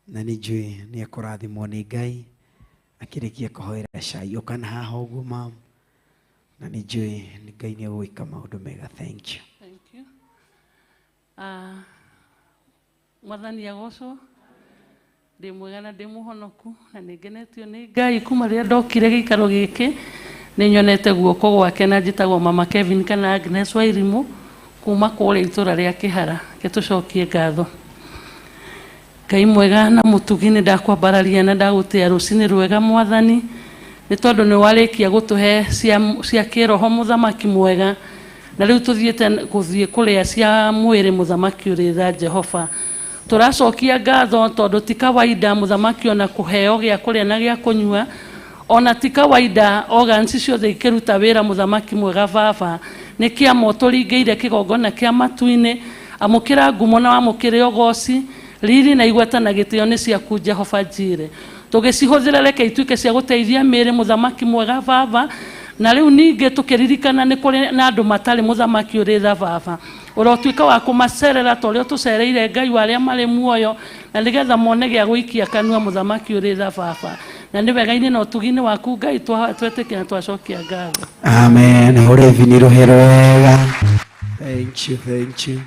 E: na nĩ njũĩ nĩ ekũrathimwo nĩ Ngai akĩrĩkia kũhoera cai. Ũkana haha ũguo mam, na nĩ njũĩ nĩ Ngai nĩ egwĩka maũndũ mega. Thank you.
F: Thank you. Mwathani agocwo. Ndĩ mwega na ndĩ mũhonoku na nĩ ngenetio nĩ Ngai. Kuma rĩrĩa ndokire gĩikaro gĩkĩ nĩ nyonete guoko gwake, na njĩtagwo Mama Kevin kana Agnes Wairimũ kuma kũrĩa itũra rĩa Kĩhara. Reke tũcokie ngatho. Ngai mwega na mũtugi, nĩ ndakwambararia na ndagũtĩa rũcinĩ rwega, Mwathani, nĩ tondũ nĩ warĩkia gũtũhe cia kĩroho, mũthamaki mwega, na rĩu tũthiĩte gũthiĩ kũrĩa cia mwĩrĩ. Mũthamaki ũrĩ tha, Jehova, tũracokia ngatho tondũ ti kawaida, mũthamaki, ona kũheo gĩa kũrĩa na gĩa kũnyua, ona ti kawaida organs ciothe ikĩruta wĩra. Mũthamaki mwega, baba, nĩ kĩama ũtũringĩire kĩgongona kĩa matu-inĩ. Amũkĩra ngumo na wamũkĩre ũgoci, riri na igweta na gĩtĩo nĩ ciaku, Jehova Njire. Tũgĩcihũthĩra, reke ituĩke cia gũteithia mĩĩrĩ, mũthamaki mwega, baba. Na rĩu ningĩ tũkĩririkana nĩ kũrĩ na andũ matarĩ, mũthamaki ũrĩ tha, baba, ũrotuĩka wa kũmacerera ta ũrĩa ũtũcereire, Ngai wa arĩa marĩ muoyo, na nĩgetha mone gĩa gũikia kanua, mũthamaki ũrĩ tha, baba. Na nĩ wega-inĩ na ũtugi-inĩ waku, Ngai, twetĩkia na twacokia ngatho.
E: Amen. Hũre bini rũhĩ rwega. Thank you, thank you.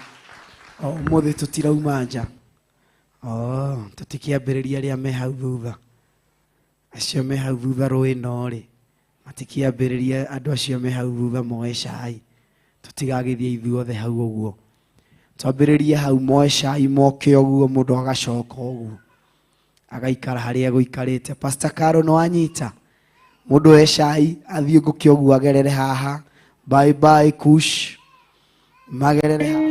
E: O ũmũthĩ tũtirauma nja. Oh, tũtikĩambĩrĩria arĩa me hau thutha, acio me hau thutha rũĩ no rĩ matikĩambĩrĩria, andũ acio me hau thutha moe cai, tũtigagĩthiĩ ithuothe hau ũguo, twambĩrĩrie hau moe cai, moke ũguo, mũndũ agacoka ũguo agaikara harĩa egũikarĩte. Pastor Caro, nĩ wanyita mũndũ oe cai athiĩ ngũkĩ ũguo agerere haha, bye bye kush, magerere haha.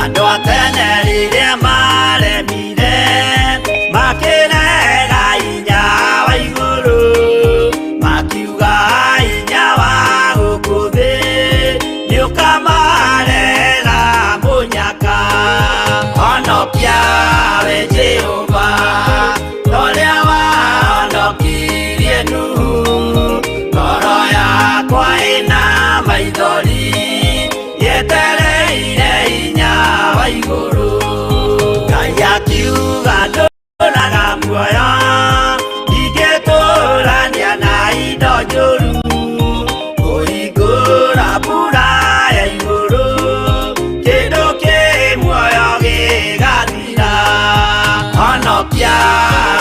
G: Andũ a tene rĩrĩa maremire makĩrega hinya wa igũrũ, makiuga hinya wa gũkũ thĩ nĩũkamarehera mũnyaka. Honokia we Jehova torĩa wahonokirie Nuhu, ngoro yakwa ĩna maithori yetereire hinya wa igũrũ. Ngai akiuga ndũraga muoyo, ndingĩtũrania na indo njũru, kũhingũra mbura ya igũrũ, kĩndũ kĩ muoyo gĩgathira. Honokia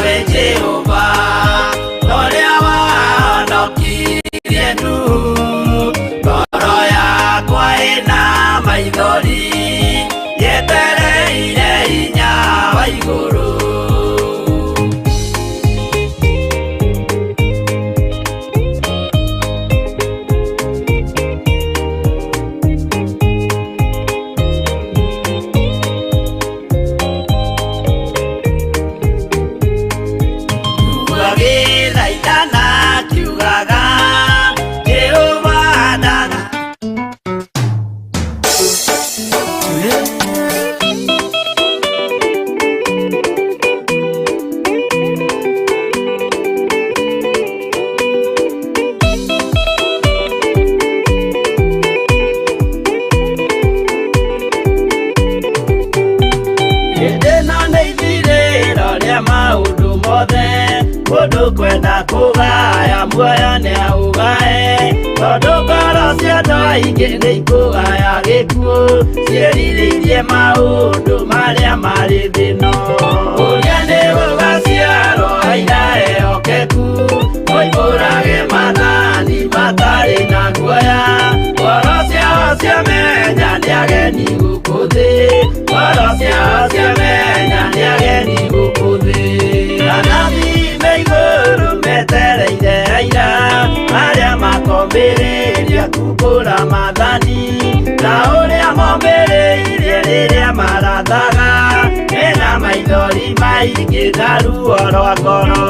G: we Jehova torĩa wahonokirie Nuhu, ngoro yakwa ĩna maithori yetereire hinya wa igũrũ. Muoyo nĩ aũgae tondũ ngoro cia andũ aingĩ nĩ ikũgaya gĩkuũ ciĩrirĩirie maũndũ marĩa marĩ thĩno. Ũrĩa nĩ gũgaciarwo aira ehokeku moimbũrage maathani matarĩ na guoya. Ngoro ciao ciamenya nĩ ageni gũkũ thĩ, ngoro ciao ciamenya nĩ ageni gũkũ thĩ. Anabii me igũrũ metereire aira arĩa makombĩrĩria kumbũra maathani ta ũrĩa mombĩrĩirie rĩrĩa marathaga mena maithori maingĩ na ruo rwa ngoro.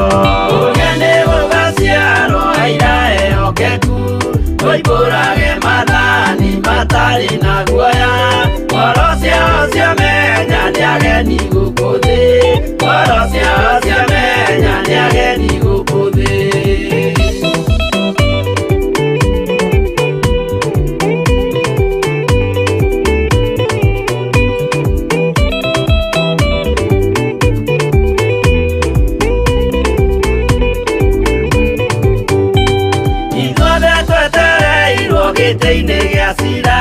G: Ũrĩa nĩ gũgaciarwo aira ehokeku moimbũrage maathani matarĩ na guoya. Ngoro ciao ciamenya nĩ ageni gũkũ thĩ, ngoro ciao ciamenya nĩ ageni gũkũ thĩ. Ithuothe twetereirwo gĩtĩ-inĩ gĩa cira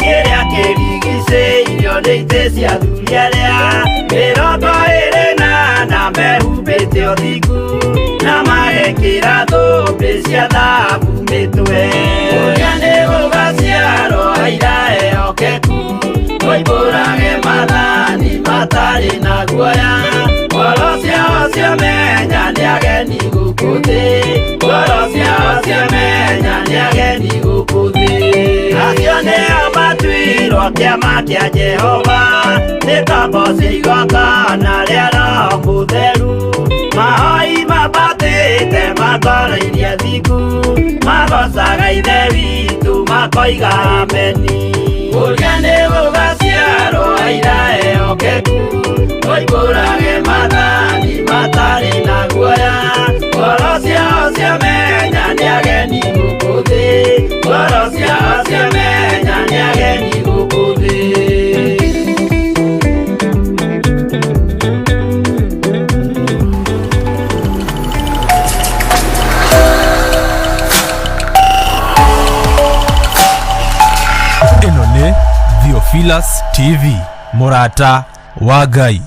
G: kĩrĩa kĩrigicĩirio nĩ itĩ cia athuri arĩa 24 mehumbĩte ũthingu na magekĩra thũmbĩ cia thahabu mĩtwe. Ũrĩa nĩ gũgaciarwo aira ehokeku moimbũrage maathani matarĩ na guoya. Ngoro ciao ciamenya nĩ ageni gũkũ thĩ, ngoro ciao ciamenya nĩ ageni gũkũ thĩ. Acio nĩo matuirwo kĩama kĩa Jehova nĩ tombo cia igongona rĩa Roho Mũtheru. Mahoi mambatĩte makoroirie thingu magocaga Ithe witũ makoiga ameni. Ũrĩa nĩ gũgaciarwo aira ehokeku moimbũrage maathani matarĩ na guoya. Ngoro ciao ciamenya nĩ ageni gũkũ thĩ, ngoro ciao ciamenya nĩ ageni gũkũ thĩ.
H: Ĩno nĩ Theophilus TV, mũrata wa Ngai.